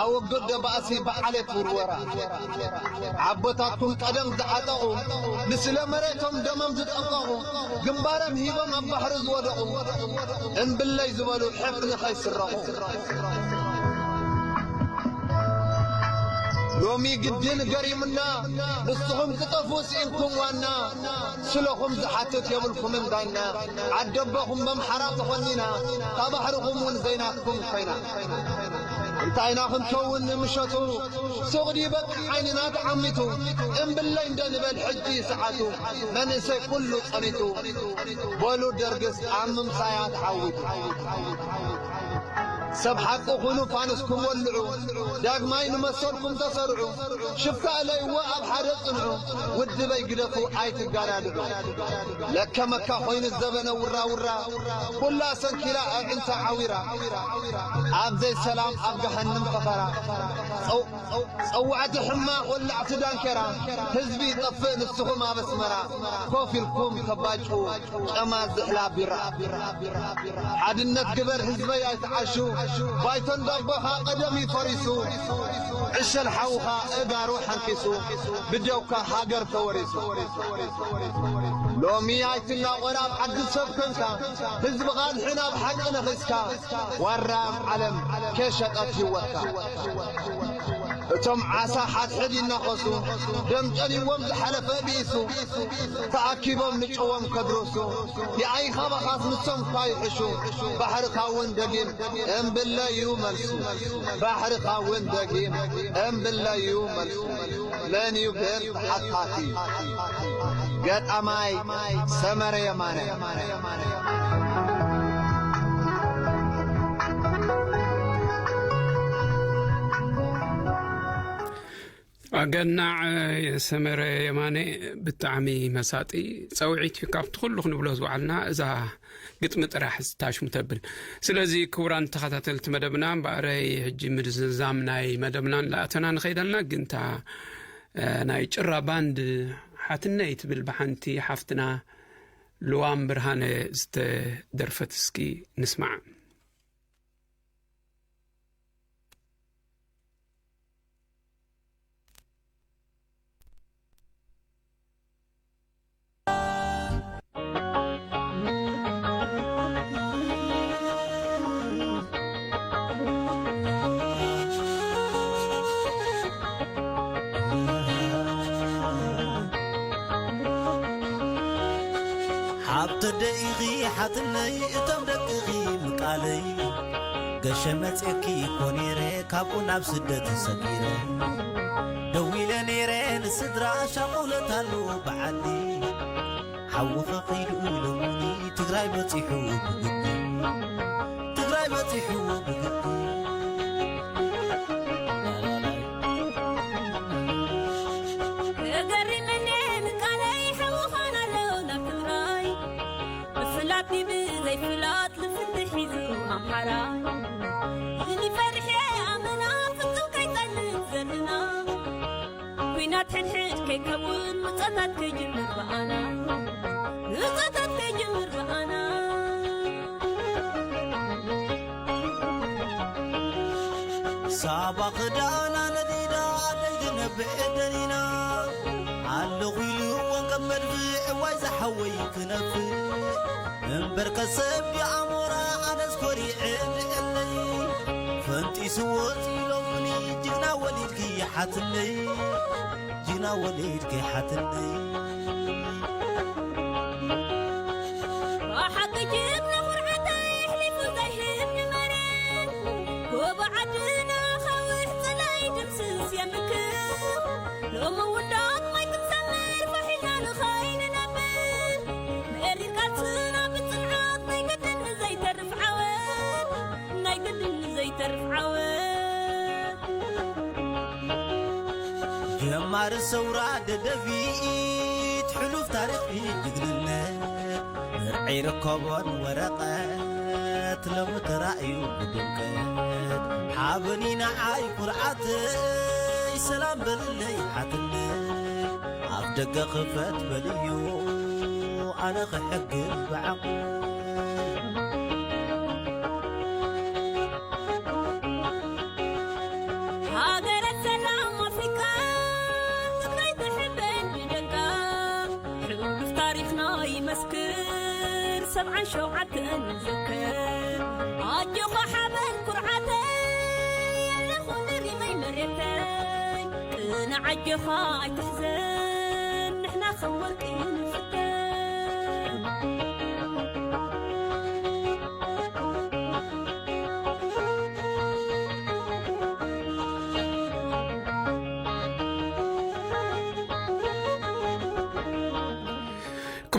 ኣወግዶ ባእሲ ብዓሌት ውርወራ። ዓቦታትኩም ቀደም ዝዓጠቑ፣ ንስለ መሬቶም ደሞም ዝጠንቀቑ፣ ግንባሮም ሂቦም ኣብ ባሕሪ ዝወደቑ፣ እምብለይ ዝበሉ ሕፍኒ ከይስረቑ። ሎሚ ግድን ገሪሙና፣ ንስኹም ክጠፍኡ ስኢንኩም ዋና፣ ስለኹም ዝሓትት የብልኩምን ዳኛ፣ ዓደቦኹም በምሓራ ተኾኒና፣ ካብ ባሕርኹም እውን ዘይናትኩም ኮይና። እንታይ ኢና ክንከውን ንምሸቱ፣ ሱቕ ድዩ በቃ ዓይንና ተዓሚቱ፣ እምብለይ እንደ ንበል ሕጂ ሰዓቱ፣ መንእሰይ ኩሉ ጸኒቱ፣ በሉ ደርግስ ኣብ ምምሳያ ተዓዊቱ። ሰብ ሓቂ ኩኑ ፋንስኩም ወልዑ፣ ዳግማይ ንመሰልኩም ተሰርዑ፣ ሽፍታ እለይዎ ኣብ ሓደ ጽንዑ፣ ውድበይ ግደፉ ኣይትጋዳድዑ። ለከ መካ ኮይኑ ዘበነ ውራ ውራ፣ ኩላ ሰንኪላ ኣዕንታ ዓዊራ፣ ኣብ ዘይሰላም ኣብ ገሃንም ፈኸራ። ጸው-፣ ጸዋዕቲ ሕማቕ ወላዕቲ ዳንኬራ፣ ህዝቢ ይጠፍእ ንስኹም ኣብ ኣስመራ፣ ኮፍ ኢልኩም ከባጭዉ ጨማ ዝሕላ ቢራ። ሓድነት ግበር ህዝበይ ኣይትዓሹ፣ ባይቶን ዳቦኻ ቀደም እዩ ፈሪሱ፣ ዕሸል ሓውኻ እጋሩ ሓንኪሱ፣ ብደውካ ሃገር ተወሪሱ። ሎሚ ኣይትናቖር ኣብ ዓዲ ሰብ ኮንካ፣ ህዝብኻ ኣድሕን ኣብ ሓቂ ነኺስካ፣ ዋራ ኣብ ዓለም ከሸጠት ህይወትካ። እቶም ዓሳ ሓድሕድ ይናኸሱ፣ ደም ጨልይዎም ዝሓለፈ ብኢሱ፣ ተኣኪቦም ንጨዎም ከድርሱ፣ የኣይኻ ባኻስ ንሶም እኳ ይሕሹ፣ ባሕርኻ እውን ደጊም እምብለዩ መልሱ፣ ባሕርኻ እውን ደጊም እምብለዩ መልሱ። መን እዩ ግን ተሓታቲ? ገጣማይ ሰመረ የማነ። ኣገናዕ ሰመረ የማነ፣ ብጣዕሚ መሳጢ ጸውዒት እዩ። ካብቲ ኩሉ ክንብሎ ዝወዓልና እዛ ግጥሚ ጥራሕ ታሽሙ ተብል። ስለዚ ክቡራን ተኸታተልቲ መደብና፣ እምበኣረይ ሕጂ ምዝዛም ናይ መደብና እንዳኣተና ንኸይድ ኣለና፣ ግን እታ፣ እ፣ ናይ ጭራ ባንድ ሓትነይ ትብል ብሓንቲ ሓፍትና ልዋም ብርሃነ ዝተደርፈት እስኪ ንስማዕ። ሓብተደይ ኢኺ ሓትነይ፣ እቶም ደቅኺ ምቃለይ፣ ገሸ መጽየኪ እኮ ነይረ፣ ካብኡ ናብ ስደት ሰጊረ። ደዊለ ነይረ ንስድራ፣ ሻቑለት ኣሎ ብዓዲ። ሓውኺ ኸይዱ ኢሎምኒ፣ ትግራይ በጺሑ ብግዲ። ትግራይ በጺሑ ብግዲ። ገሪመኒ ምቃለይ፣ ሓውኻን ኣሎ ናብ ትግራይ። ብፍላጥ ብዘይፍላጥ ልፍንቲ ሒዙ ኣምሓራይ። ይፈርሕ ኣመና ፍጹም ከይጸልእ ዘርና። ኲናት ሕድሕድ ከይከውን ምጸታት ከይጅምር ብኣና። ምጸታት ከይጅምር ብኣና። ሳባ ክዳና ነዲዳ ኣደይ ትነብዕ ደኒና። ኣለኹ ኢሉ ወንቀም መድፍዕ ዋይ ዝሓወይ ክነፍዕ። እምበር ከሰብ ኣሞራ ኣነስ ኮሪዐ ንዕለይ። ፈንጢሱ ወፂ ኢሎምኒ ጅግና ወሊድኪ ሓትነይ። ጅግና ወሊድኪ ሓትነይ። ብሓቂ ጅግና ኩርዓተይ ኣሕሊፉ ዘይህብ ንመሬት። ጎቦ ዓድና ኻውሕ ጽላኢ ድምስስ የምክር። ሎሚ እውን ዳግማይ ክንሰምር ፋሕ ኢልና ንኸይንነብር። ብኤሪ ቃልስና ብጽንዓት ናይ ግድን ዘይተርፍ ዓወት። ናይ ግድን ዘይተርፍ ዓወት። ጀማሪ ሰውራ ደደቢት ሕሉፍ ታሪኽ ጅግንነት። መርዓ ይርከቦን ወረቐት ሎሚ ተራእዩ ብድምቀት። ሓበኒ ንዓይ ኩርዓተይ ሰላም በልለይ ሓትነይ። ኣፍ ደገ ክፈት በልዮ ኣነ ክሕግዝ ብዓቕመይ። ሃገረ ሰላም ኣፍሪቃ ትግራይ ትሕበን ብደቃ። ሕሉፍ ታሪኽና ይመስክር ሰብዓን ሸውዓተን ንዘክር። ኣጆኻ ሓበን ኩርዓተይ ኣለኹ ንሪመይ መሬተይ። ቅነ ኣጆኻ ኣይትሕዘን ንሕና ከም ወርቂ ንፍተን።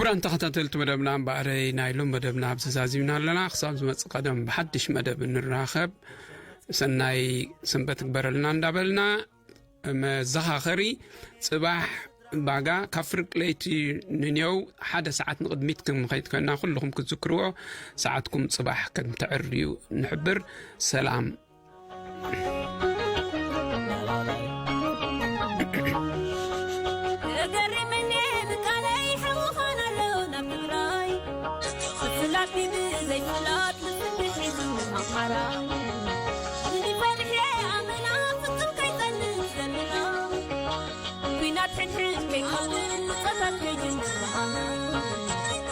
ክቡራን ተኸታተልቲ መደብና፣ እምበኣረይ ናይ ሎም መደብና ኣብዚ ዛዚምና ኣለና። ክሳብ ዝመጽእ ቀደም ብሓድሽ መደብ እንራኸብ። ሰናይ ሰንበት ግበረልና እንዳበልና፣ መዘኻኸሪ፣ ጽባሕ ባጋ ካብ ፍርቂ ለይቲ ንኔው ሓደ ሰዓት ንቕድሚት ክንኸይድ ከና፣ ኩልኹም ክትዝክርዎ፣ ሰዓትኩም ጽባሕ ከም ተዕርዩ ንሕብር። ሰላም። ገሪምኒ ብቃለይ ሓውኻን ኣሎ ናብ ትግራይ። ፍላጥ ብዘይፍላጥ ልቢ ሒዙ ኣምሓራ። ንፈርሒ ኣመና ፍጹም ከይጸንት ዘምራ። ኲናት ሕድሕድ ከይከውን ንጸታት ከይጅምር ብኣና።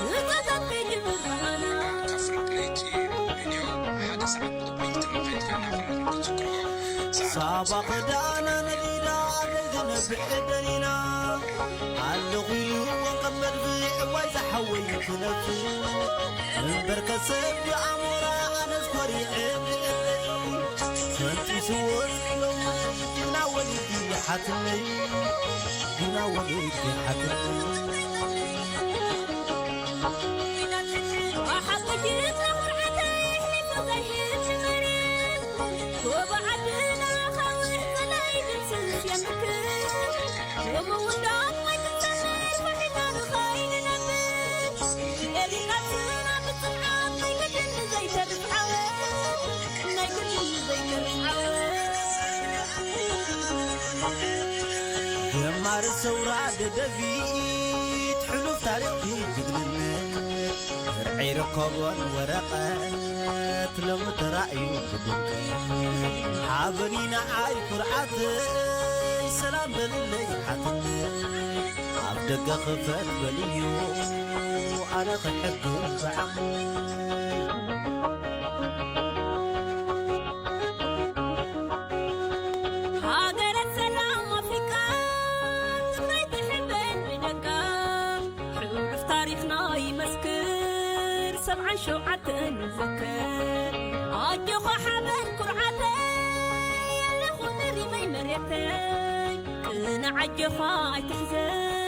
ንጸታት ከይጅምር ብኣና። ሳባ ክዳና ነዲዳ ኣገልግነ ብሕደሪና። ኣለኹ ኢሉ ወንቀም መድፊ እዋይ ዝሓወይ ክነፍ። እምበር ከሰብ ኣሞራ ኣነስ ኮሪዐ ብእበይ። ፈንጢስዎ ኢሎም ጅግና ወሊድ ሓትነይ። ጅግና ወሊድ ሓትነይ። ጀማሪ ሰውራ ደደቢት፣ ሕሉፍ ታሪኽ ጅግንነት። ርዒ ርከቦን ወረቐት ሎሚ ተራእዩ ብድምቀት። ሓበኒ ንዓይ ኩርዓተይ፣ ሰላም በልለይ ሓትነይ። ኣብ ደገ ክፈት በልዮ፣ ኣነ ክሕግዝ ብዓቕመይ። ሃገረ ሰላም ኣፍሪቃ፣ ትግራይ ትሕበን ብደቃ። ሕሉፍ ታሪኽና ይመስክር፣ ሰብዓን ሸውዓተን ንዘክር። ኣጆኻ ሓበን ኩርዓተይ፣ ኣለኹ ንሪመይ መሬተይ። ቅነ ኣጆኻ ኣይትሕዘን፣